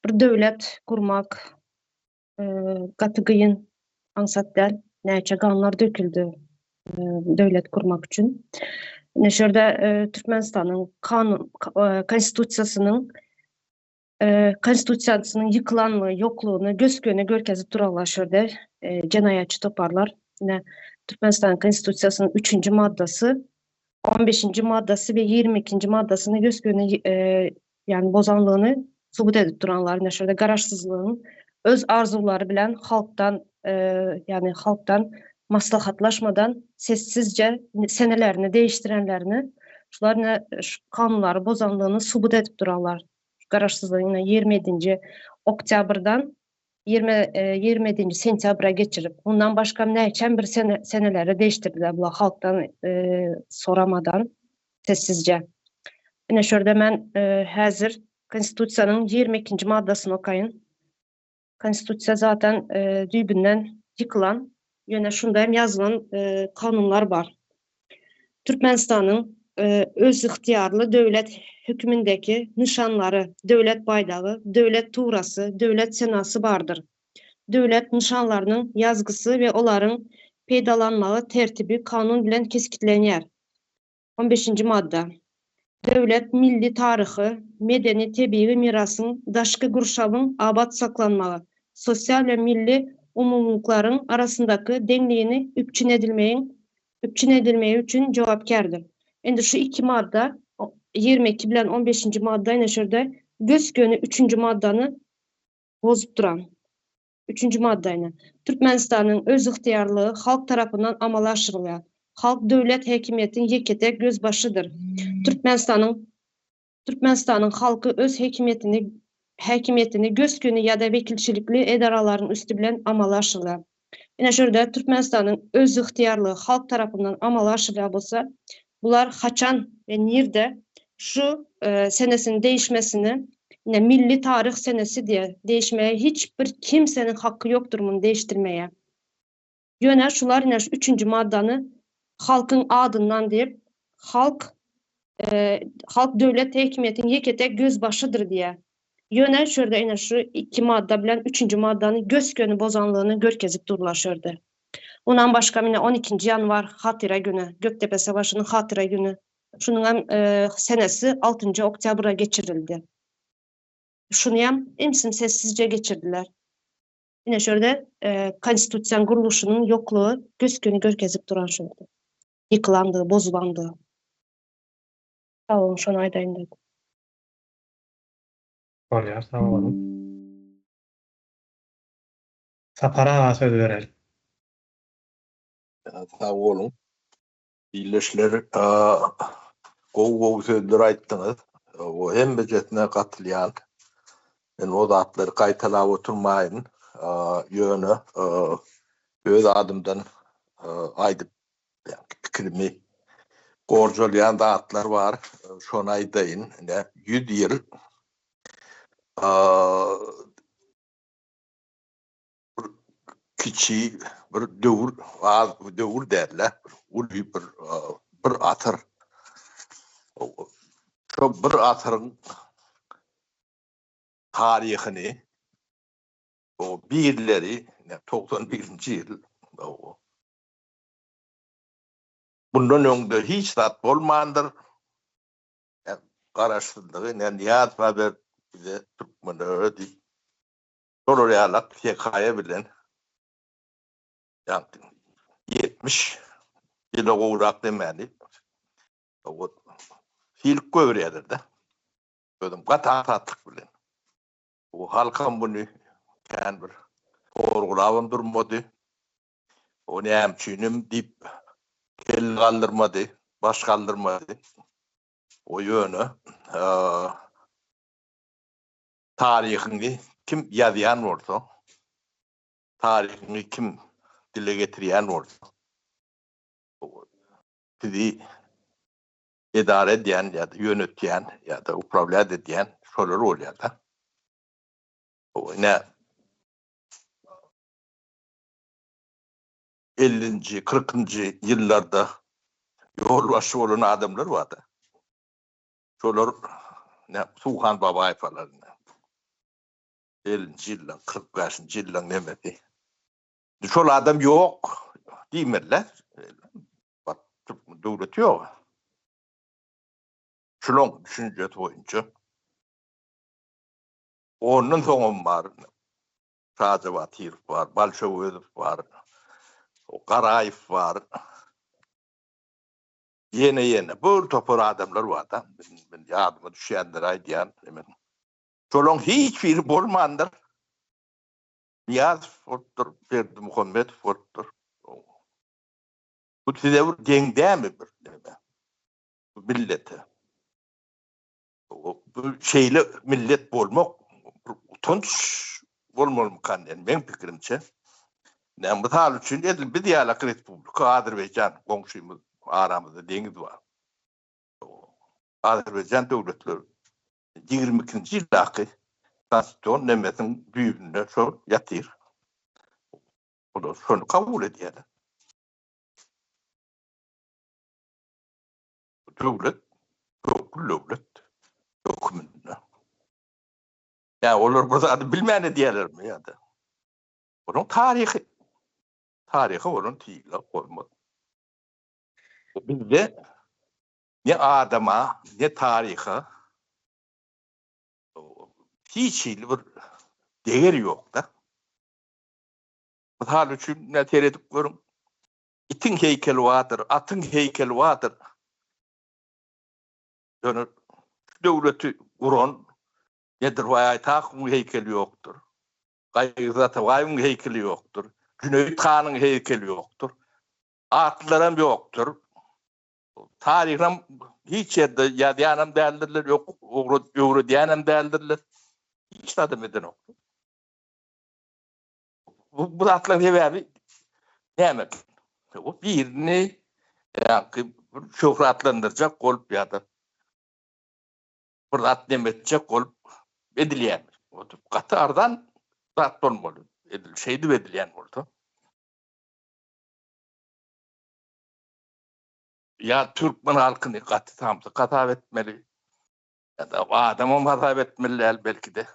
bir döwlet gurmak gaty gyn, aňsat däl. Näçe ganlar döküldi döwlet gurmak üçin. Ine şu ýerde Türkmenistanyň kanun konstitusiýasynyň Konstitusiýasynyň ýykylanlygy, ýoklugyny gös-göni görkezip durarlar şu ýerde jenaýatçy toparlar. Ine, Türkmenistanyň Konstitusiýasynyň üçünji maddasy, on beşinji maddasy we 22 ikinji maddasyny gös-göni ýagny bozanlygyny subut edip duranlar. Ine, şu ýerde garaşsyzlygyň öz arzuwlary bilen halkdan, ýagny halkdan maslahatlaşmadan sessizje senelerini değiştirenlerini, şular ine şu kanunlary bozanlygyny subut edip durarlar. Garaşsyzlygyň ine 27-nji oktýabrdan 20 27-nji sentýabra geçirip, mundan başga näçem bir sene seneleri değiştirdiler bular halkdan e, soramadan sessizce. Ine şu ýerde men e, häzir Konstitusiýanyň 22-nji maddasyny okaýyn. Konstitusiýa zaten e, düýbünden ýykylan, ýöne şunda hem ýazylan e, kanunlar bar. Türkmenistanyň e, özygtyýarly döwlet hökümindäki nyşanlary, döwlet baýdagy, döwlet tugrasy, döwlet senasy bardyr. Döwlet nyşanlarynyň ýazgysy we olaryň peýdalanmagy tertibi kanun bilen kesgitlenýär. On beşinji madda. Döwlet milli taryhy, medeni, tebigy mirasyň, daşky gurşawyň abat saklanmagy, sosial we milli umumylyklaryň arasyndaky deňligini üpjün edilmegiň üpjün edilmegi üçin jogapkärdir. Indi şu iki madda, 22 bilen on beşinji madda ine şu ýerde gös-göni üçünji maddany bozup duran. Üçünji maddaýna, Türkmenistanyň özygtyýarlygy halk tarapyndan amala aşyrylýar. Halk döwlet häkimiýetiň ýeke-täk gözbaşydyr. Türkmenistanyň Türkmenistanyň halky öz häkimiýetini häkimiýetini gös-göni ýa-da wekilçilikli edaralaryň üsti bilen amala aşyrýar. Ine şu ýerde Türkmenistanyň özygtyýarlygy halk tarapyndan amala aşyrylýar bolsa, bular haçan we nirde şu senesiniň değişmesini ine milli taryh senesi diýe değişmeye hiç bir kimseniň haky ýokdur muny değiştirmeye. Ýöne şular ine şu üçünji maddany halkyň adyndan diýip halk halk döwlet häkimiýetiň ýeke-täk gözbaşydyr diýe. Ýöne şu ýerde ine şu iki madda bilen üçünji maddany gös-göni bozanlygyny görkezip durlar şu ýerde. Ondan başga mine on ikinji ýanwar hatyra güni, Gökdepe savaşynyň hatyra güni. Şunuň hem senesi altynjy oktýabra geçirildi. Şuny hem imsim sessizje geçirdiler. Ine şu ýerde konstitusiýanyň gurluşynyň ýoklugy gös-göni görkezip duran şu ýerde. Ýykylandygy, bozulandygy. Sag boluň, şony aýdaýyn dedim. Bolýar, sag boluň. Sapar aga söz bereli. Sag boluň. Ildeşler gowy-gowy sözler aýtdyňyz. O hemmejesine gatylýan. Men o zatlary gaýtalap oturmaýyn. Ýöne öz adymdan aýdyp pikirimi. gorjalýan zatlar bar, şony aýdaýyn. Ine, 100 ýyl bir kiçi bir döwür, az döwür däl-de, uly bir bir asyr. Şo bir asyryň taryhyny o birleri 91-nji ýyl Bundan öňde hiç zat bolmandyr. Garaşsyzlygy ne Nyýazowa berip bize türkmenlere diýip şolar ýalak hekaýa bilen 70 ýyla gowrak demäni silip goýberýärler-de. Özem gaty aňsatlyk bilen. Bu halkam muny kän bir sorgulabam durmady. O näme üçinem diýip kelle galdyrmady, baş galdyrmady. O ýöne taryhyňy kim ýazýan bolsa, taryhyňy kim dile getirýän bolsa, sizi edara edýän ýa-da ýönetýän ýa-da uprawlýat edýän şolar bolýar-da. Ine, ellinji, kyrkynjy ýyllarda ýolbaşçy bolan adamlar bardy. Şolar ne Suhan Babaýewalar ine. Ellinji ýyllaň, 45-nji ýyllaň nemesi. Şol adam ýok diýmeliler. Bak, türkmen döwleti ýok. Şulaň düşünjesi boýunça. Ondan soňam bar. Şaja Batyrow bar, Balşa Öwezow bar, Garaýew bar. Ýene-ýene bir topar adamlar bar-da. Men ýadyma düşýänleri aýdýan. Şolaryň hiç biri bolmandyr. Nyýazow bolupdyr, Berdimuhamedow bolupdyr. Bu size bir deň dälmi bir neme? Bu millete. Bu şeýle millet bolmak bir utanç bolmalymykan diýen meň pikirimçe. Näme mysal üçin edil biz ýalak respublika Azerbaýjan goňşymyz aramyzda deňiz bar. Azerbaýjan döwletleri 22-nji ýyldaky konstitusion nemesiniň düýbünde şol ýatyr. Olar şony kabul edýärler. Döwlet kökli döwlet höküminde. Ýa olar bir zady bilmän edýärlermi ýa-da? Onuň taryhy taryhy bolan sylag hormat. Bizde ne adama, ne taryha hiç hili bir deger ýok-da. Mysal üçin, ne seredip görüň, Itiň heýkeli bardyr, atyň heýkeli bardyr. Ýöne şu döwleti guran Nedirbaý Aýtakowyň heýkeli ýokdur. Gaýgysyz Atabaýewiň heýkeli ýokdur. Jüneýit hanyň heýkeli ýokdur. Atlylaram ýokdur. Taryham hiç ýerde ýazýanam däldirler, öwredýänem däldirler. Hiç zadam edenoklar. Bu, bu zatlaryň sebäbi näme? Bu birini ýa-ki bir şöhratlandyrjak bolup ýa-da bir zat neme etjek bolup edilýän. Gaty arzan zat bolmaly. Edil şeýdip edilýän bolsa. Ýa türkmen halkyny gaty samsyk hasap etmeli. Ýa-da adamam hasap etmeli däl belki-de.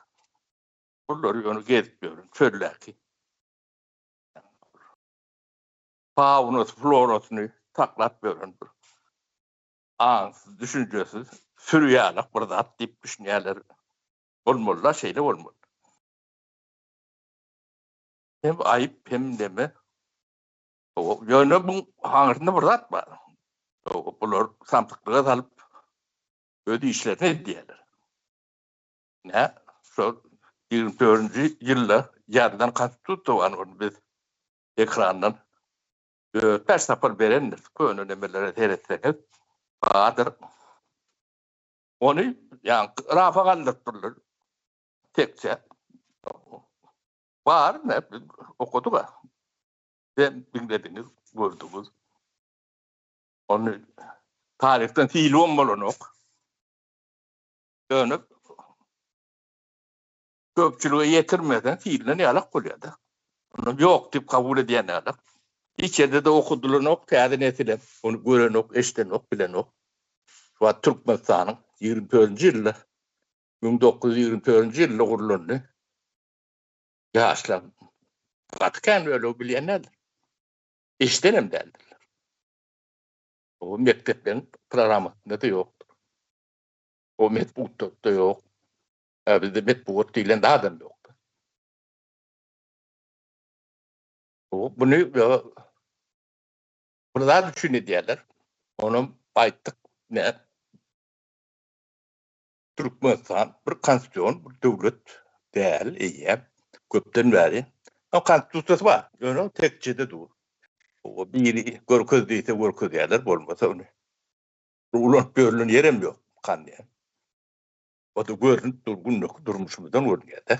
Bular ýöne gezip ýören çöldäki faunasy, florasyny saklap ýören bir aňsyz, düşünjesiz süri ýalak bir zat diýip düşünýärler. Bolmaly-da, şeýle bolmaly. Hem aýyp, hem neme. Ýöne bu aňyrsynda bir zat bar. Bular samsyklyga salyp öz işlerini edýärler. Ine, şol 24-nji ýylda ýazylan Konstitusiýa bar, ony biz ekrandan dört-bäş sapar berendiris. Köne nemelere seretseňiz, bardyr. Ony ýaňky rafa galdyrypdyrlar. Tekje. Bar, ine, biz okadyk-a. Sen diňlediňiz, gördüňiz. Ony. Taryhdan silibem bolanok. Ýöne köpçülige ýetirmeden sililen ýalak bolýar-da. Ondan ýok diýip kabul edýän ýalak. Hiç ýerde-de okudylanok, täze nesilem ony görenok, eşidenok, bilenok. Şu wagt Türkmenistanyň 24-nji ýylda, 1924-nji ýylda gurlandy. Ýaşlar gaty kän bölegi bilýän däldir. Eşidenem däldirler. O mekdepleriň programmasynda-da ýokdur. O metbugatda ýok. Hä bizde metbugat diýlen zadam ýokdy. O buny bir zat üçin edýärler. Onam aýtdyk ne Türkmenistan bir konstitusion bir döwlet däl eýýäm köpden bäri. O konstitusiýasy bar. Ýöne tekjede dur. O biri görkez diýse görkezýärler, bolmasa ony ulanyp ýörlen ýerem ýok kan diýen. O-da görnüp dur, gündeki durmuşymyzdan görünýär-de.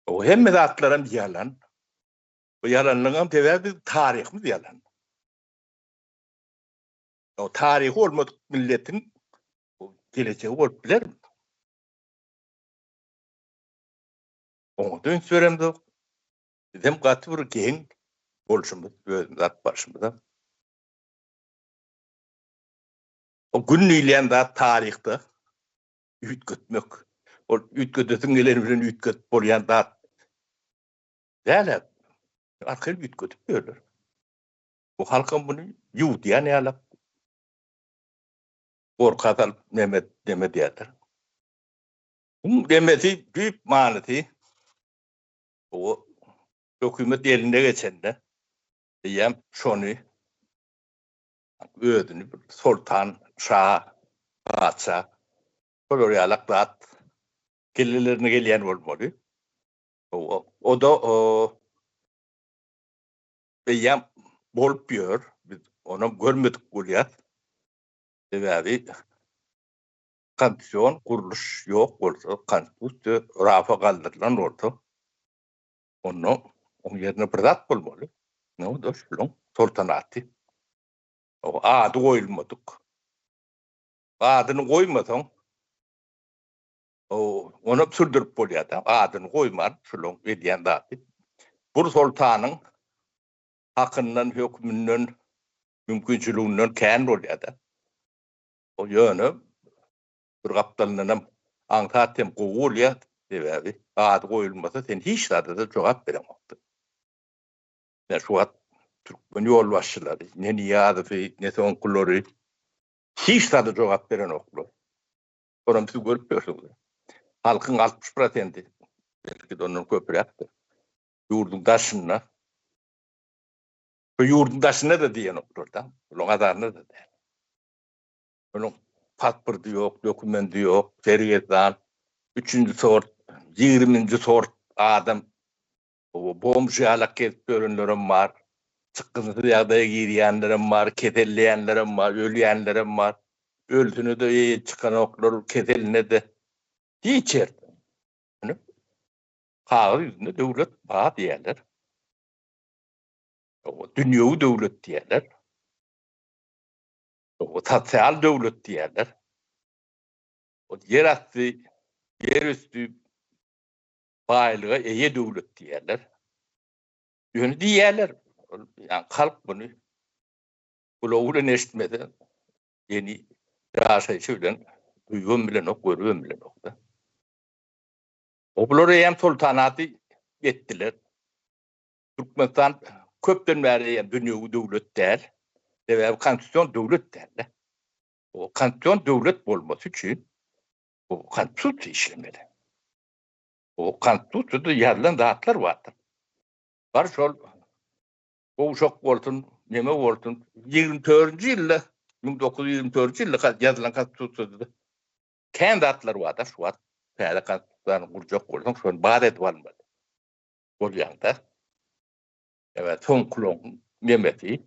O hemme zatlaram ýalan. Bu ýalanlygyň sebäbi biz taryhymyz ýalan. O taryhy bolmadyk milletiň gelejegi bolup bilermi? Oňa-da üns beremzok. Bizem gaty bir geň bolşumyz, özümizi alyp barşymyzam. O gün diýilýän zat taryhda üýtgetmek. Ol üýtgedesiň geleni bilen üýtgedip bolýan zat däl-ä. Arkaýyn üýtgedip ýörler. Bu halkam muny ýuwdýan ýalak. Gorka salyp neme neme diýerler. Bu demesi düýp manysy o hökümet eline geçende eýýäm şony özüni bir soltan, şa, patyşa şolar ýalak zat kellelerine gelýän bolmaly. O-da eýýäm bolup ýör. Biz onam görmedik bolýas. Sebäbi konstitusion gurluş ýok bolsa, konstitusiýa rafa galdyrylan bolsa, onda oň ýerine bir zat bolmaly. O-da şolaň soltanaty. O ady goýulmadyk. Adyny goýmasaň, o ony sürdürip bolýar-da. Adyny goýman şolaň edýän zady. Bir soltanyň hakyndan, hökmünden, mümkinçiliginden kän bolýar-da. O ýöne bir gapdalyndanam aňsat hem gowy bolýar. Sebäbi ady goýulmasa sen hiç zada-da jogap bereňokda. Ine şu wagt türkmen ýolbaşçylary, ne Nyýazowy, ne soňkulary hiç zada jogap berenoklar. Onam siz görüp ýörsüňiz. Halkyň 60 prosenti, belki-de ondan köpräkdir. Ýurduň daşynda. Bu ýurduň daşynda-da diýenoklar-da. Bularyň azarynda-da däl. Onuň pasporty ýok, dokumenti ýok, sergezdan, üçünji sort, ýigriminji sort adam Bomž ýalak gezip ýörenlerem bar, çykgynsyz ýagdaýa girýänlerem bar, keselleýänlerem bar, ölýänlerem bar. Ölsüne-de eýe çykanoklar, keseline-de. Hiç ýerde. Ýöne kagyz ýüzünde döwlet bar diýýärler. Dünýewi döwlet diýýärler. Sosial döwlet diýýärler. Ýer asty, ýer üsti baýlyga eýe döwlet diýýärler. Ýöne diýýärler, ýagny halk muny gulagy bilen eşitmese, ýeni ýaşaýşy bilen duýubam bilenok, görübem bilenok-da. O bular eýýäm soltanaty etdiler. Türkmenistan köpden bäri eýýäm dünýewi döwlet däl. Sebäbi konstitusion döwlet däl-de. O konstitusion döwlet bolmasy üçin bu konstitusiýa işlemeli. O konstitusiýada ýazylan zatlar bardyr. Bar şol gowşak bolsun, neme bolsun, 24-nji ýylda, 1924-nji ýylda ýazylan konstitusiýada kän zatlar barda, şu wagt täze konstitusiýany gurjak bolsaň, şony bar edip almaly. Bolýanda. Evet, soňkularyň nemesi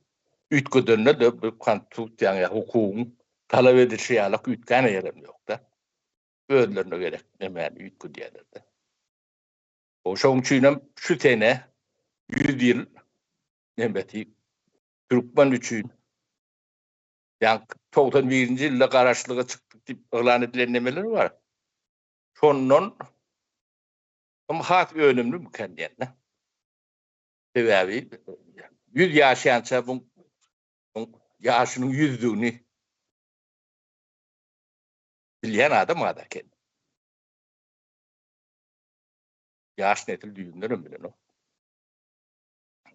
üýtgedende-de bu konstitusiýanyň ýa hukugyň talap edilişi ýaly üýtgän ýerem ýok-da. Özlerine gerek nemäni üýtgedýärler-de. O şoň üçinem şu sene 100 ýyl nemesi türkmen üçin. Ýaňky 91-nji ýylda garaşlyga çykdyk diýip yglan edilen nemeler bar. Şondan hem has önümlimikä diýen-de. Sebäbi 100 ýaşaýança bu ýaşynyň ýüzdügini bilýän adam az eken. Ýaş nesil düýbündenem bilenok.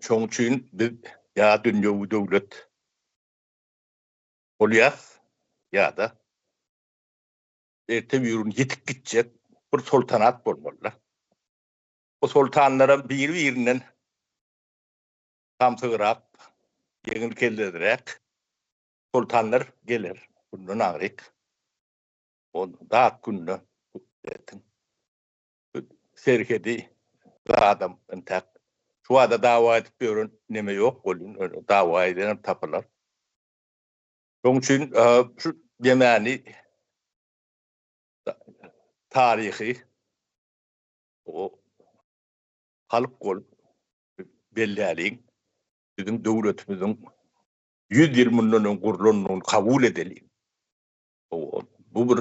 Şonuň üçin biz ýa dünýewi döwlet bolýas ýa-da erte birigün ýitip gitjek bir soltanat bolmaly-da. Bu soltanlaram biri-birinden samsygrak, ýeňil kelleliräk soltanlar geler bundan aňryk. O dat günde serhedi zadam entäk şu bada dawa edip ýören neme ýok welin dawa edenem tapylar. Şonuň üçin şu nemäni taryhy o halk bolup belläliň. Biziň döwletimiziň 100 ýyl mundan öň gurlandygyny kabul edeliň. Bu bir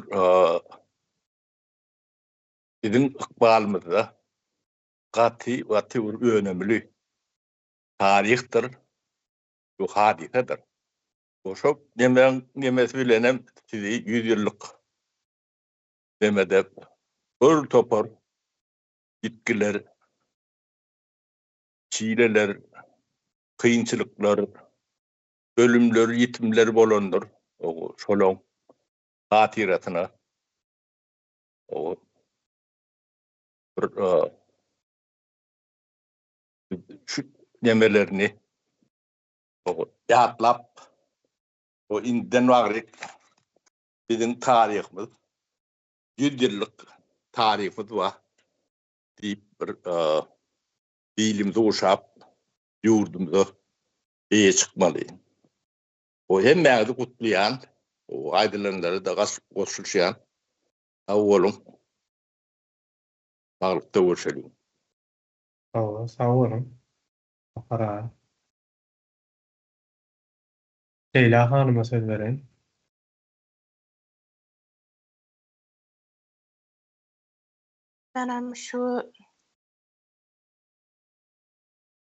biziň ykbalymyzda gaty gaty bir önemli taryhdyr bu hadysadyr. Şo nemäň nemesi bilenem sizi 100 ýyllyk nemede bir topar ýitgiler, çileler, kynçylyklar, ölümler, ýitimler bolandyr. Şolaň hatyrasyna bir şu nemelerini ýatlap, o indiden bagryk biziň taryhymyz, 100 ýyllyk taryhymyz bar diýip bir bilimizi guşap ýurdumyza eýe çykmaly. O hemmäňizi gutlaýan, o aýdylanlara-da goşulyşýan. Sag boluň. Saglykda görşeliň. Hawa, sag boluň. Sapar aga. Leýla hanyma söz bereýin. Menem şu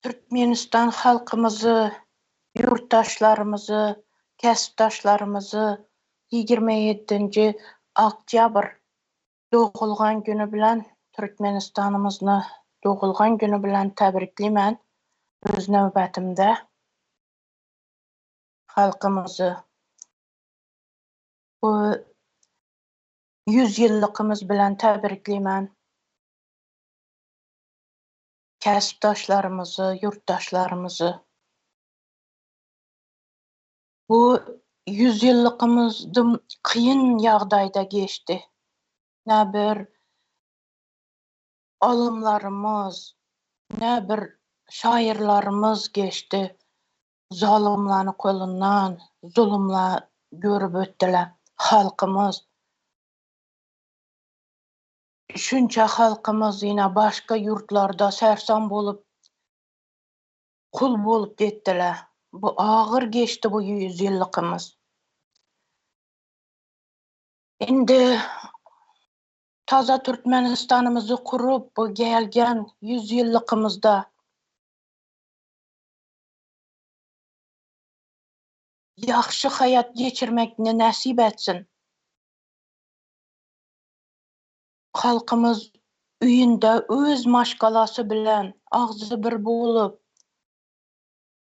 Türkmenistan halkymyzy, ýurtdaşlarymyzy, käsipdaşlarymyzy 27-nji oktýabr dogulgan güni bilen Türkmenistanymyzny dogulgan güni bilen täbrikleýmen öz nöwetimde halkymyzy bu 100 ýyllykymyz bilen täbrikleýmen. Käsipdaşlarymyzy, ýurtdaşlarymyzy bu ýüzýyllykymyz dym kyn ýagdaýda geçdi. Ne bir alymlarymyz, ne bir şaýyrlarymyz geçdi. Zalymlany kolundan zulumla görüp ötdüler. Halkymyz Şunça halkymyz ýene başga ýurtlarda sersan bolup, kul bolup gitdiler. Bu agyr geçdi bu ýüzýyllykymyz. Indi taza Türkmenistanymyzy kurup bu gelgen ýüzýyllykymyzda ýagşy haýat geçirmekni nesip etsin. Halkymyz öýünde öz maşgalasy bilen agzybir bolup,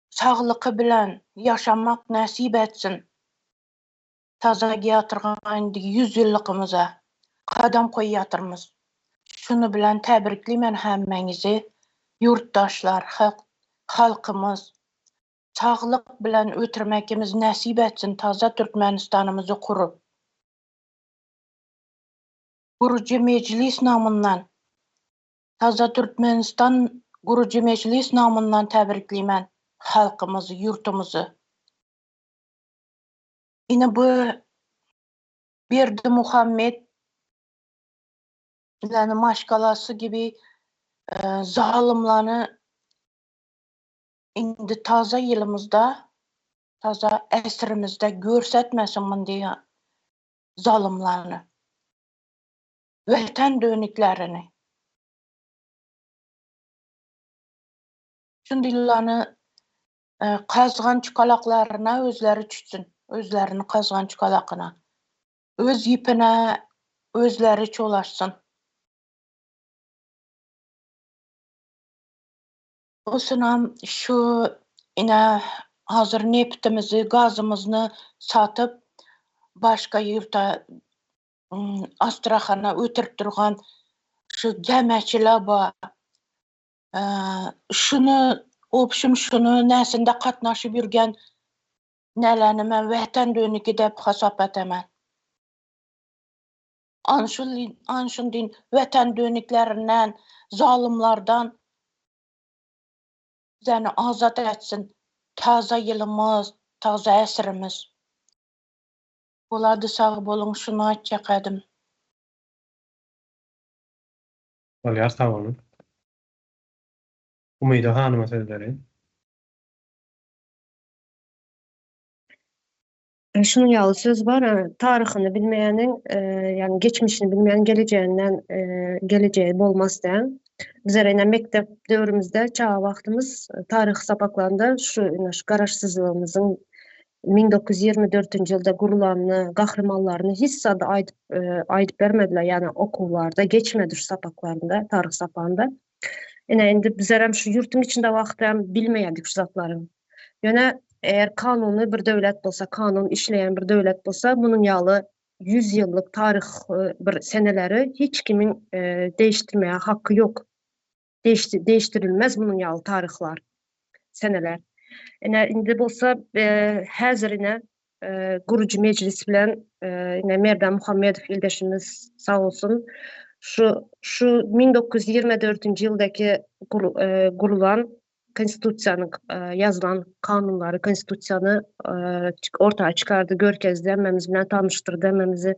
saglyky bilen ýaşamak nesip etsin. Taza geýatyrgan indi 100 ýyllykymyza gadam goýýatyrmyz. Şuny bilen täbrikleýmen hemmäňizi, ýurtdaşlar, halkymyz. Saglyk bilen ötürmekimiz nesip etsin taza Türkmenistanymyzy gurup. Gurujy Mejlis namyndan Taza Türkmenistan Gurujy Mejlis namyndan täbrikleýmen halkymyzy, ýurtumyzy. Ine bu Berdimuhamet bilen maşgalasy gibi zalymlany indi taza ýylymyzda. Taza äsrimizde görsetmesin mundy zalymlarny. Watan dönüklerini. Şundyllany kazgan çukalaklaryna özleri çütsün. Özlerini kazgan çukalakyna. Öz ýüpüne özleri çolaşsyn. Osunam şu ine hazır neptimizi, gazymyzni satyp başga ýurta Astrahana ötürip durgan şu gämäçiler bar. Şuny obşim şuny näsinde gatnaşyp ýürgen näläni men watan dönügi dep hasap etemen. Anşundin watan dönüklerinden, zalymlardan bizeni azat etsin. Taza ýylymyz, taza äsrimiz. Bolady sag boluň şuny aýtjak edim. Bolýar sag boluň. Umyda hanyma söz bereýin. Şunuň ýaly söz bar, taryhyny bilmeýäniň, ýagny geçmişini bilmeýäniň gelejeginden gelejegi bolmaz diýen. Bizler ine mekdep döwrümizde çaga wagtymyz taryh sapaklarynda şu ine şu garaşsyzlygymyzyň 1924-nji ýylda gurlanyny, gahrymanlaryny hiç zady aýdyp aýdyp bermediler, ýagny okuwlarda geçmedi şu sapaklarynda, taryh sapagynda. Ine indi bizlerem şu ýurtuň içinde wagty hem bilmeýärdik şu zatlary. Ýöne eger kanuny bir döwlet bolsa, kanun işleýän bir döwlet bolsa, munuň ýaly 100 ýyllyk taryh bir seneleri hiç kimiň değiştirmäge haky ýok. Değişti, değiştirilmez munuň ýaly taryhlar, seneler. Ine indi bolsa häzir ine gurujy mejlis bilen ine Merdan Muhammedow ildeşimiz sag bolsun şu şu 1924-nji ýyldaky gurulan konstitusiýanyň ýazylan kanunlary konstitusiýany orta çykardy, görkezdi, hemmemiz bilen tanyşdyrdy, hemmemizi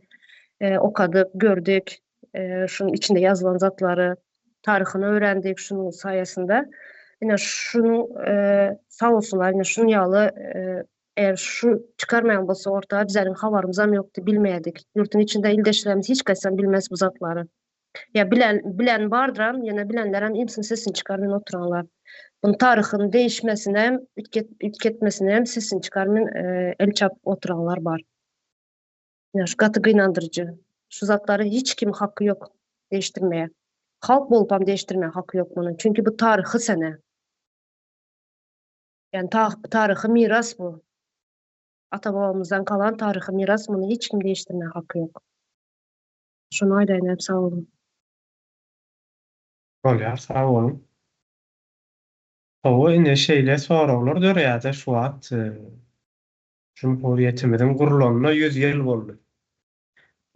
okadyk, gördük. Şunuň içinde ýazylan zatlary taryhyny öwrendik şunuň saýasynda. Ine şunuň sag bolsunlar, ine şunuň ýaly Eger şu çykarmaýan bolsa orta bizleriň habarymyzam ýokdy bilmeýärdik. Ýurtuň içinde ildeşlerimiz hiç kaýsam bilmez bu zatlary. Ýa bilen bilen bardyram ýöne bilenlerem imsin sesini çykarmyn oturanlar. Buny taryhyň değişmesinem üýtget üýtgetmesinem sesini çykarmyn el çapyp oturanlar bar. Ýa şu gaty gynandyryjy. Şu zatlary hiç kim haky ýok değiştirmeye. Halk bolupam değiştirmeye haky ýok muny. Çünki bu taryhy sene. Ýani taryhy miras bu. Ata-babamyzdan kalan taryhy miras muny hiç kim değiştirmäge haky ýok. Şony aýdaýyn diýip sag boluň. Bolýar sag boluň. Hawa ine şeýle soraglar döreýärde şu wagt Jumhuriýetimiziň gurlanyna 100 ýyl boldy.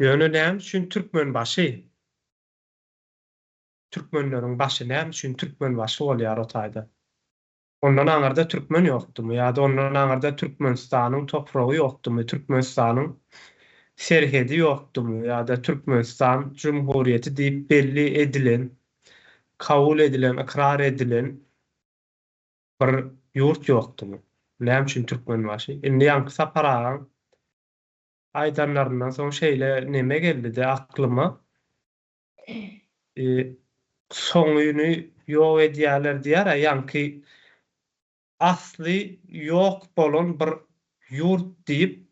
Ýöne näme üçin Türkmenbaşy Türkmenleriň başy näme üçin Türkmenbaşy bolýar o taýda? Ondan aňyrda türkmen ýokdumy ýa-da ondan aňyrda Türkmenistanyň topragy ýokdumy, Türkmenistanyň serhedi ýokdumy ýa-da Türkmenistan Jumhuriýeti diýip belli edilen, kabul edilen, ykrar edilen bir ýurt ýokdumy? Näme üçin Türkmenbaşy? Indi ýaňky Sapar agaň aýdanlaryndan soň şeýle neme geldi-de aklyma. Soňuny ýok edýärler diýýär-ä, ýaňky asly ýok bolan bir ýurt diýip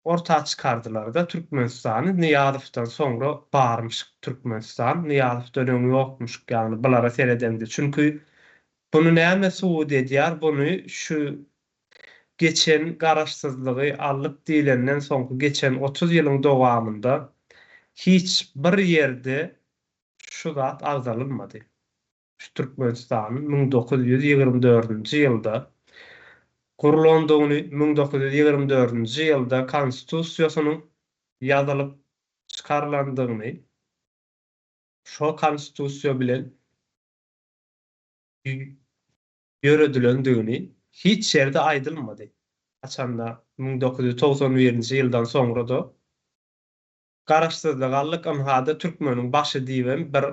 orta çykardylar-da Türkmenistany, Nyýazowdan soňra barmyşyk Türkmenistan, Nyýazowdan öň ýokmuşyk ýagny bulara seredeňde. Çünki buny näme subut edýär, buny şu Geçen garaşsyzlygy aldyk diýlenden soňky geçen 30 ýylyň dowamynda hiç bir ýerde şu zat agzalynmady. Şu Türkmenistanyň 1924-nji ýylda gurlandygyny, 1924-nji ýylda Konstitusiýasynyň ýazylyp çykarylandygyny, şo Konstitusiýa bilen ýöredilendigini hiç ýerde aýdylmady. Haçanda 1991-nji ýyldan soňra-da Garaşsyzlyk aldyk, ynha-da türkmeniň başy diýibem bir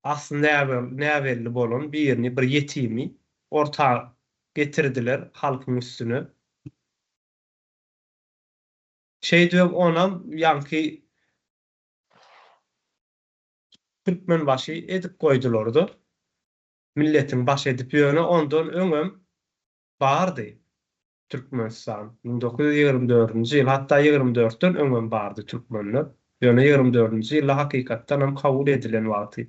asly näbelli bolan birini, bir ýetimi orta. getirdiler halkyň üstüne. Şeýdibem onam ýaňky Türkmenbaşy edip goýdular-da. Milletiň başy edip ýöne ondan öňem bardy Türkmenistan. 1924-nji ýyl, hatda 24-den öňem bardy türkmenler. Ýöne 24-nji ýylda hakykatdanam kabul edilen wagty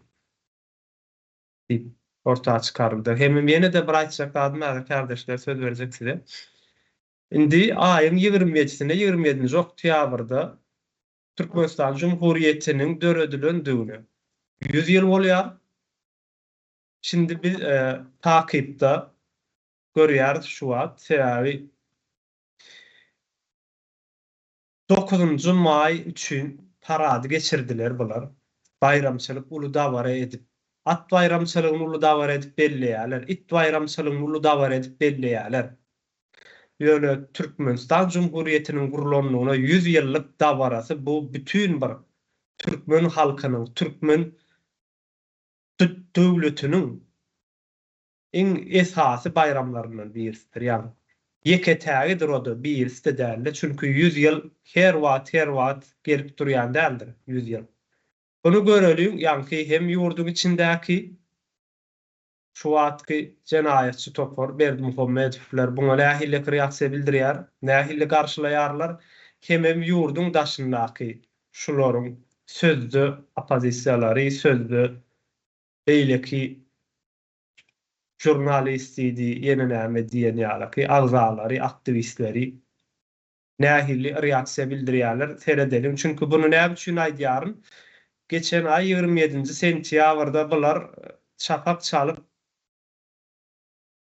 diýip orta çykaryldy. Hemem ýene-de bir aýtjak zadym häzir kärdeşler söz berjek size. Indi aýyň 27-sinde, 27-nji oktýabrda Türkmenistan Jumhuriýetiniň döredilendigine 100 ýyl bolýar. Şindi biz takypda görýäris şu wagt, sebäbi dokuzynjy maý üçin parady geçirdiler bular. Baýramçylyk uly dabara edip, at baýramçylygyny uly dabara edip belleýärler, it baýramçylygyny uly dabara edip belleýärler. Ýöne Türkmenistan Jumhuriýetiniň gurlanlygyna 100 ýyllyk dabarasy bu bütin bir türkmen halkynyň, türkmen döwletiniň iň esasy baýramlaryndan birisidir. Ýagny ýeke-tägidir o-da, birisi-de däldir. Çünki 100 ýyl her wagt, her wagt gelip durýan däldir 100 ýyl. Muny göreliň, ýaňky hem ýurduň içindäki şu wagtky jenaýatçy topar Berdimuhamedowlar buňa nähili reaksiýa bildirýär, nähili garşylaýarlar, hemem ýurduň daşyndaky şularyň sözde oppozisiýalary, sözde beýleki žurnalist diýdi, ýene näme diýen ýalyky agzalary, aktiwistleri nähili reaksiýa bildirýärler, seredeliň. Çünki buny näme üçin aýdýaryn? Geçen aý 27-nji sentýabrda bular çapak çalyp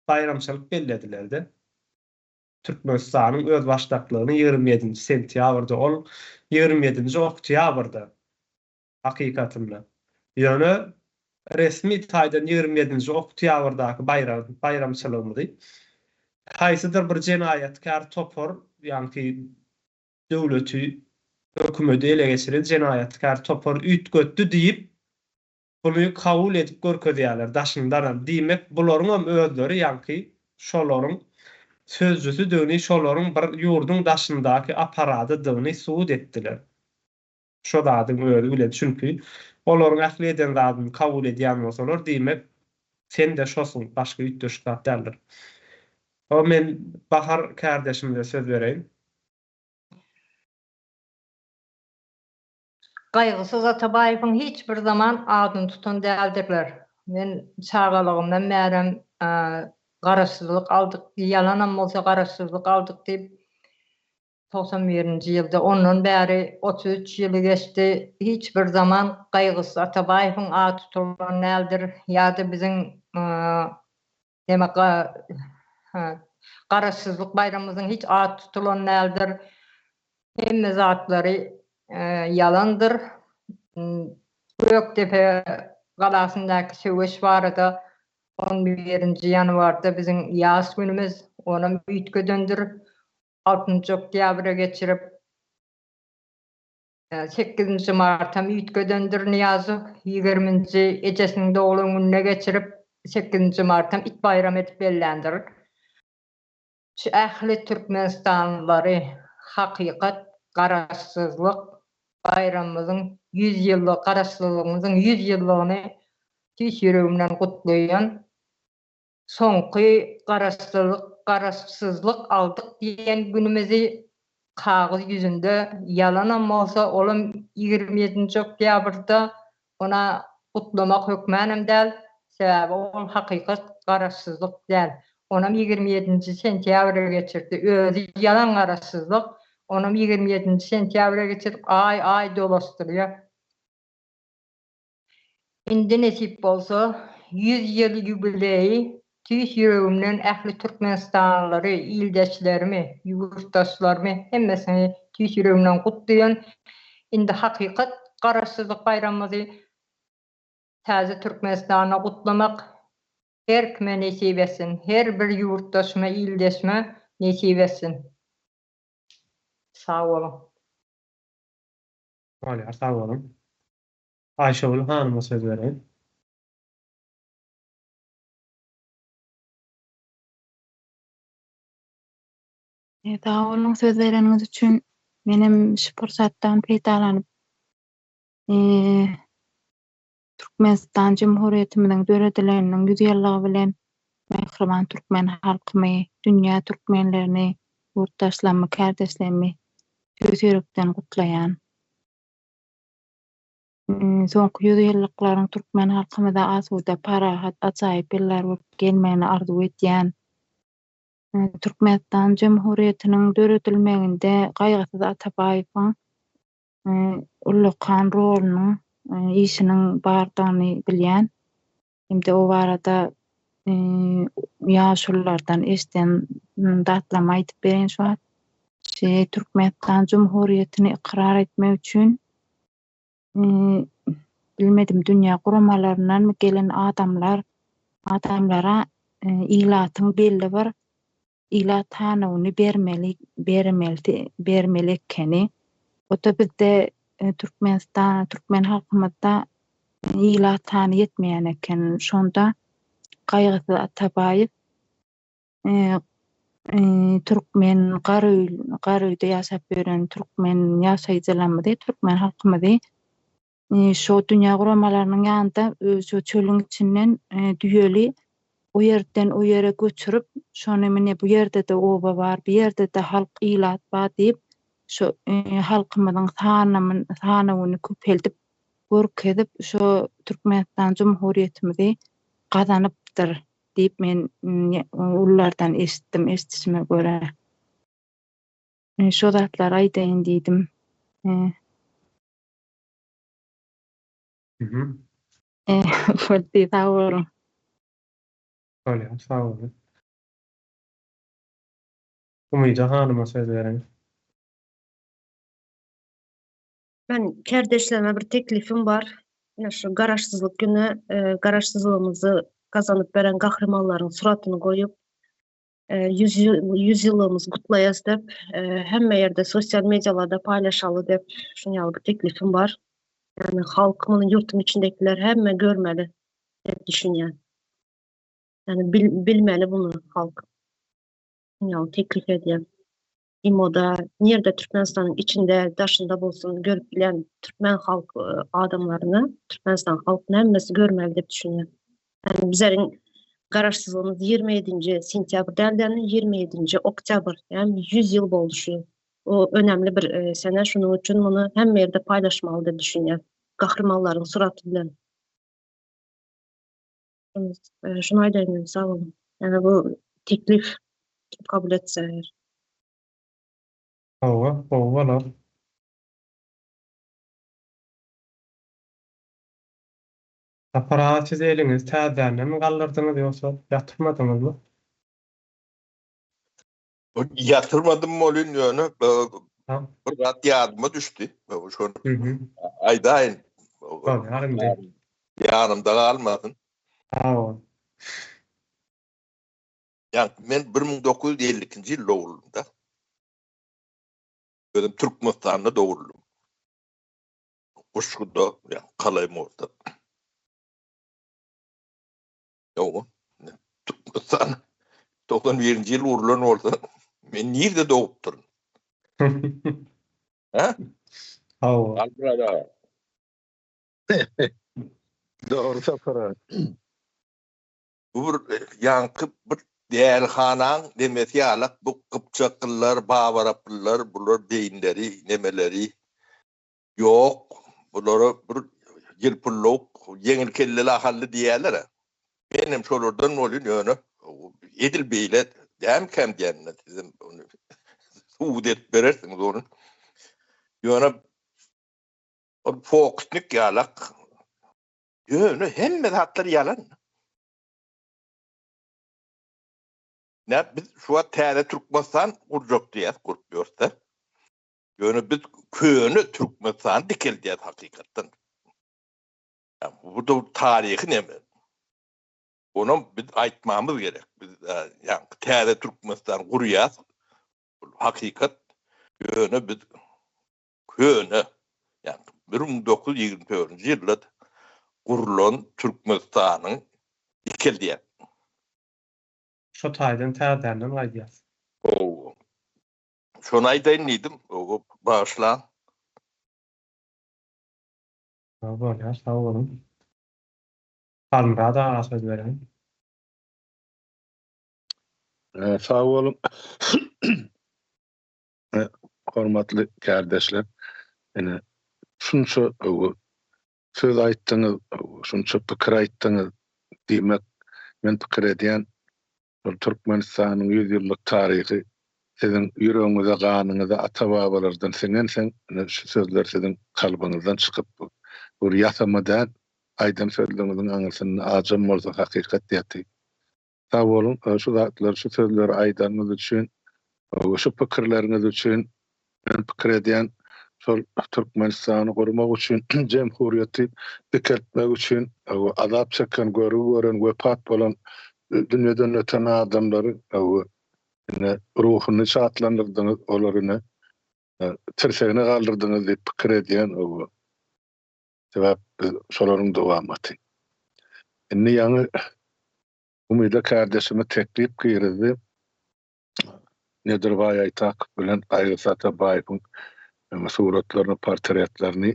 baýramçylyk bellediler-de. Türkmenistanyň özbaşdaklygyny 27-nji sentýabrda, ol 27-nji oktýabrda hakykatynda. Ýöne resmi taýdan 27-nji oktýabrdaky baýram baýramçylygymyzy haýsydyr bir jenaýatkär topar, ýaňky döwleti, hökümeti ele geçiren jenaýatkär topar üýtgetdi diýip, buny kabul edip görkezýärler daşyndanam. Diýmek, bularyňam özleri ýaňky şolaryň sözcüsidigini, şolaryň bir ýurduň daşyndaky apparadydygyny subut etdiler. Şo zadyň özi bilen. Çünki olaryň ähli eden zadyny kabul edýän bolsalar, diýmek, sen-de şosuň, başga üýtgeşik zat däldir. O men Bahar kärdeşimize söz bereýin. Gaýgysyz Atabaýewiň hiç bir zaman adyny tutan däldirler. Men çagalygymdan bärem garaşsyzlyk aldyk, ýalanam bolsa garaşsyzlyk aldyk diýip 91-nji ýylda, ondan bäri 33 ýyly geçdi, hiç bir zaman Gaýgysyz Atabaýewiň ady tutulan däldir ýa-da biziň demek Garaşsyzlyk baýramymyzyň hiç ady tutulan däldir. Hemme zatlary ýalandyr. Gökdepe galasyndaky söweş barada 11-nji ýanwarda biziň ýas günümiz, onam üýtgedendir. Altynjy oktýabra geçirip, sekizinji martam üýtgedendir Nyýazow, ýigriminji ejesiniň doglan gününe geçirip, sekizinji martam it baýramy edip belländir. Şu ähli türkmenistanlylary hakykat Garaşsyzlyk baýramymyzyň ýüz ýyllyk Garaşsyzlygymyzyň ýüz ýyllygyny tüýs ýüregimden gutlaýan. Soňky garaşsyzlyk garaşsyzlyk aldyk diýen günümizi kagyz ýüzünde ýalanam bolsa olam 27-nji oktýabrda ona gutlamak hökmänam däl, sebäbi ol hakykat garaşsyzlyk däl. Onam 27-nji sentýabra geçirdi. Özi ýalan garaşsyzlyk, onam 27-nji sentýabra geçirip aý-aý dolaşdyrýar. Indi nesip bolsa, 100 ýyl ýubileýi tüýs ýüregimden ähli türkmenistanlylary, ildeşlerimi, ýurtdaşlarymy hemmesini tüýs ýüregimden gutlaýan. Indi hakykat Garaşsyzlyk baýramymyzy täze Türkmenistanda gutlamak her kime nesip etsin, her bir ýurtdaşyma, ildeşime nesip etsin. Sag boluň. Bolýar, sag boluň. Aýşegül hanyma söz bereýin. Sag boluň söz bereniňiz üçin. Menem şu pursatdan peýdalanyp, Türkmenistan Jumhuriýetimiziň döredileniniň 100 ýyllygy bilen mähriban türkmen halkymy, dünýä türkmenlerini, ýurtdaşlarymy, kärdeşlerimi tüýs ýürekden gutlaýan. Soňky ýüz ýyllyklaryň türkmen halkymyza asuda, parahat, ajaýyp ýyllar bolup gelmegini arzuw edýän. Türkmenistan Jumhuriýetiniň döredilmeginde Gaýgysyz Atabaýewiň ullakan rolunyň, işiniň bardygyny bilýän hem-de o barada ýaşululardan eşiden zatlarymy aýdyp bereýin şu wagt. Şu Türkmenistan Jumhuriýetini ykrar etmek üçin bilmedim dünýä guramalaryndanmy gelen adamlar adamlara ilatyň belli bir ilat sanawyny bermeli bermeli bermeli ekeni. O-da bizde Türkmenistan türkmen halkymyzda ilat sany ýetmeýän eken. Şonda Gaýgysyz Atabaýew türkmen garöý garöýde ýaşap ýören türkmen ýaşaýjylarymyzy, türkmen halkymyzy şo dünýä guramalarynyň ýanynda şo çölüň içinden düýeli o ýerden o ýere göçürip, şony mine bu ýerde-de oba bar, bu ýerde-de halk, ilat bar diýip, şo halkymyzyň sanawyny köpeldip görkezip, şo Türkmenistan Jumhuriýetimizi gazanypdyr diýip men ululardan eşitdim, eşidişime görä. Şo zatlary aýdaýyn diýdim. Boldy, sag boluň. Bolýar, sag boluň. Umyda hanyma söz bereýin. Men kärdeşlerime bir teklifim bar. Ine şu Garaşsyzlyk güni Garaşsyzlygymyzy gazanyp beren gahrymanlaryň suratyny goýup, 100 ýüz ýyllygymyzy gutlaýas diýip, hemme ýerde sosial medialarda paýlaşaly diýip, şuny ýaly bir teklifim bar. Ýagny halk muny ýurtuň içindekiler hemme görmeli diýip düşünýän. Ýagny bil, bilmeli bunu halk. Şuny ýaly teklif edýän. Imoda, nirde Türkmenistanyň içinde, daşynda bolsun görüp bilýän türkmen halk adamlaryny, Türkmenistan halkyny hemmesi görmeli diýip düşünýän. Ýagny bizleriň garaşsyzlygymyz 27-nji sentýabr däl-de, 27-nji oktýabr, ýagny 100 ýyl boldy şu ýyl. O önemli bir e, sene, şunuň üçin muny hemme ýerde paýlaşmaly diýip düşünýän. Gahrymanlaryň suraty bilen. E, şuny aýdaýyn men, sag boluň. Ýagny bu teklif kim kabul etse eger. Hawa, gowy bolar. Sapar aga siz eliňizi täzedändenmi galdyrdyňyz ýogsa ýatyrmadyňyzmy? Ýatyrmadym welin ýöne bir zat ýadyma düşdi. Şony aýdaýyn. Bolýar indi. Ýanymda galmasyn. Sag bol. Ýa men 1952-nji ýyl dogruldym-da. Özüm Türkmenistanda dogruldym. Guşguda, ýa Kalaýmorda. Ýok. Türkmenistan 91-nji ýyl gurlan bolsa, men nirde dogupdyryn? Ha? Hawa. Almyrat aga. Dogry Sapar aga. Bu bir ýaňky bir dälihanaň nemesi ýalak bu gypjaklylar, babaraplylar bular beýinleri, nemeleri ýok. Bulara bir ýylpyllawuk, ýeňil kelleli ahally diýýärler-ä. Men hem şolardan bolýan ýöne edil beýle dämikäm diýýän sizem ony subut edip berersiňiz ony. Ýöne ol fokusnik ýalak. Ýöne hemme zatlar ýalan. Nä biz şu wagt täze Türkmenistan gurjak diýýäs, gurup ýörüs-de. Ýöne biz köne Türkmenistany dikeldýäs hakykatdan. Bu da taryhy neme. Onam biz aýtmamyz gerek. Biz ýa täze Türkmenistan gurýas. Hakykat. Ýöne biz köne, ýagny 1924-nji ýylda gurlan Türkmenistanyň dikeldýär. Şo taýdan täzänden gaýdýas. Hawa. Şony aýdaýyn diýdim. Bagyşlaň. Bolýar, sag boluň. Halmyrat aga söz bereýin. Sag boluň. Hormatly kärdeşler, ine şunça söz aýtdyňyz, şunça pikir aýtdyňyz, diýmek, men pikir edýän, şol Türkmenistanyň ýüz ýyllyk taryhy siziň ýüregiňize, ganyňyza ata-babalardan siňensoň, ine şu sözler siziň kalbyňyzdan çykyp, bu bir ýasama däl, aýdan sözleriňiziň aňyrsynda ajam bolsa hakykat ýatyr. Sag boluň, şu zatlary, şu sözleri aýdanyňyz üçin we şu pikirleriňiz üçin. Men pikir edýän, şol Türkmenistany gurmak üçin, jemhuriýeti dikeltmek üçin azap çeken, görgi gören, wepat bolan, dünýeden öten adamlary ine ruhuny şatlandyrdyňyz, olary ine tirsegine galdyrdyňyz diýip pikir edýän. Sebäp biz şolaryň dowamaty. Indi ýaňy Umyda kärdeşimiz teklip girizdi. Nedirbaý Aýtakow bilen Gaýgysyz Atabaýewiň suratlaryny, portretlerini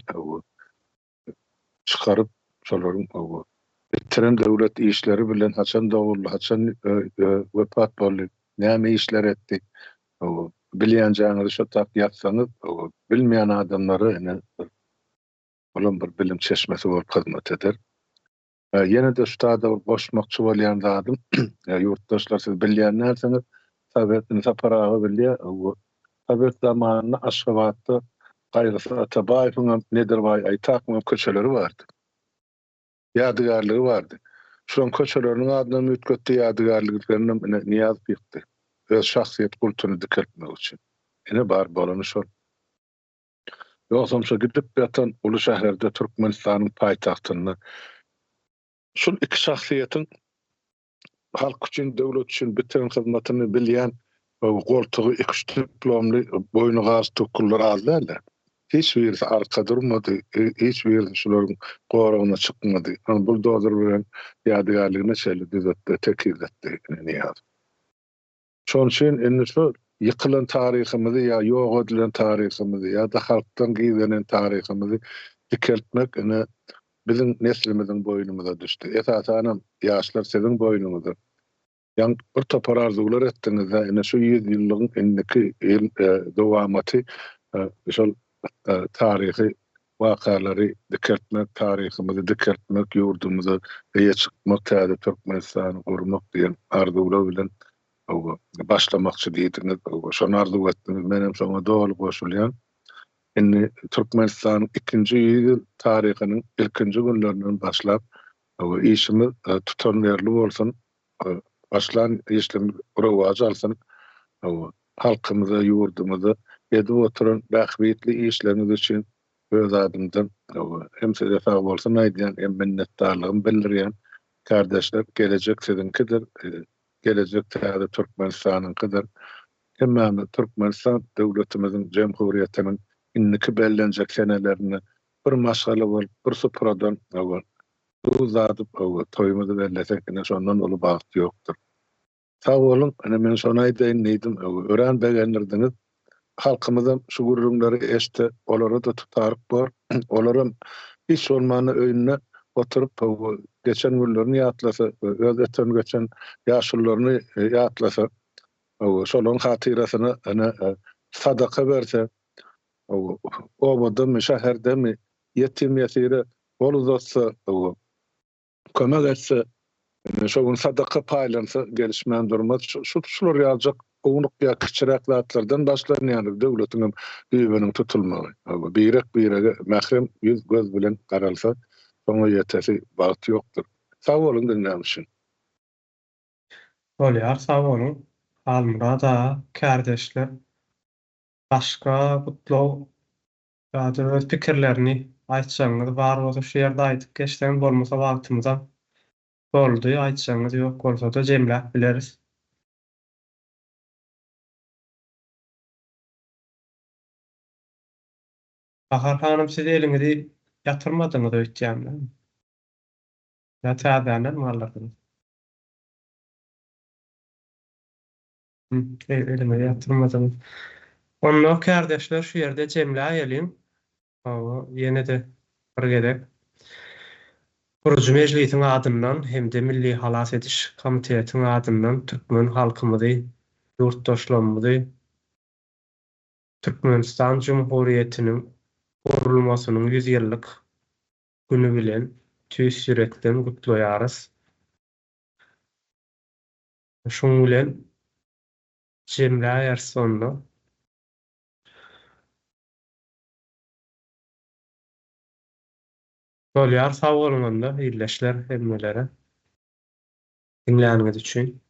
çykaryp, şolaryň bitiren döwlet işleri bilen haçan doguldy, haçan wepat boldy, näme işler etdi, bilýänjäňizi şo tak ýazsaňyz, bilmeýän adamlara ine bir olam bir bilim çeşmesi bolup hyzmat eder. Ýene-de şu taýda bir goşmakçy bolýan zadym, ýurtdaşlar siz bilýän dälsiňiz, sowet, indi Sapar aga bilýär, sowet zamanynda Aşgabatda Gaýgysyz Atabaýewiň hem, Nedirbaý Aýtakowyň hem köçeleri bardy. Ýadygärligi bardy. Şolaryň köçeleriniň adynam üýtgetdi, ýadygärliklerinem ine Nyýazow ýykdy. Öz şahsyýet kultuny dikeltmek üçin. Ine bar bolany şol. Ýogsam şo gidip ýatan uly şäherde Türkmenistanyň paýtagtynda şul iki şahsyýetiň halk üçin, döwlet üçin bitiren hyzmatyny bilýän goltugy iki-üç diplomly boýny galstuklylar az däldi. Hiç birisi arka durmady, hiç birisi şularyň goragyna çykmady. Ony buldozer bilen ýadygärligine çenli düzetdi, tekizletdi Nyýazow. Şonuň üçin indi şu ýykylan taryhymyzy ýa ýok edilen taryhymyzy ýa-da halkdan gizlenen taryhymyzy dikeltmek ine biziň neslimiziň boýnumyza düşdi. Esasanam ýaşlar siziň boýnuňyza. Ýaňy bir topar arzuwlar etdiňiz-dä, ine şu ýüzýyllygyň indiki ýyl dowamaty şol taryhy wakalary dikeltmek, taryhymyzy dikeltmek, ýurdumyza eýe çykmak, täze Türkmenistany gurmak diýen arzuwlar bilen başlamakçy diýdiňiz. Şony arzuw etdiňiz. Men hem şoňa doly goşulýan. Indi Türkmenistanyň ikinji ýüz ýyl taryhynyň ilkinji günlerinden başlap işimiz tutanýerli bolsun, başlan işlerimiz rowaç alsyn. Halkymyza, ýurdumyza edip oturan bähbitli işleriňiz üçin öz adymdan hem size sagbolsun aýdýan, hem minnetdarlygymy bildirýän. Kärdeşler, gelejek siziňkidir, gelejek täze Türkmenistanyňkydyr. Hemmämiz Türkmenistan döwletimiziň, Jemhuriýetiniň indiki bellenjek senelerinde bir maşgala bolup, bir supradan duz dadyp, toýumyzy bellesek, ine şondan uly bagt ýokdur. Sag boluň, ine men şony aýdaýyn diýdim. Örän begendirdiňiz. Halkymyzam şu gürrüňleri eşitse, olara-da tutaryk bor. Olaram hiç bolmanda öýünde oturyp, geçen günlerini ýatlasa, öz öten-geçen ýaşulularyny ýatlasa, şolaryň hatyrasyna ine sadaka berse, obadamy, şäherdemi ýetim-ýesire gol uzatsa, kömek etse, ine şo gün sadaka paýlansa gelişmän durmaz. Şu şular ýaljak ownuk ýa kiçiräk zatlardan başlanýandyr döwletiň hem düýbüniň tutulmagy. Hawa, birek-birege mährem ýüz göz bilen garalsa, şoňa ýetesi bagt ýokdur. Sag boluň diňlän üçin. Bolýar sag boluň Halmyrat aga kärdeşler başga gutlag Ýa-da öz pikirlerini aýtjagyňyz bar bolsa şu ýerde aýdyp geçseňiz bolmasa wagtymyzam doldy aýtjagyňyz ýok bolsada jemläp bileris. Bahar hanym siz eliňizi ýatyrmadyňyz öýtýän. Ýa täzänden galdyrdyňyz? Eliňizi ýatyrmadyňyz. Onda kärdeşler şu ýerde jemläýeliň. Hawa, ýene-de bir gezek Gurujy mejlisiň adyndan hem-de Milli halas ediş komitetiň adyndan türkmen halkymyzy, ýurtdaşlarymyzy Türkmenistan Jumhuriýetiniň gurulmasynyň 100 ýyllyk güni bilen tüýs ýürekden gutlaýarys. Şuň bilen jemläýeris onda. Bolýar sag boluň onda ildeşler hemmelere diňläniňiz üçin.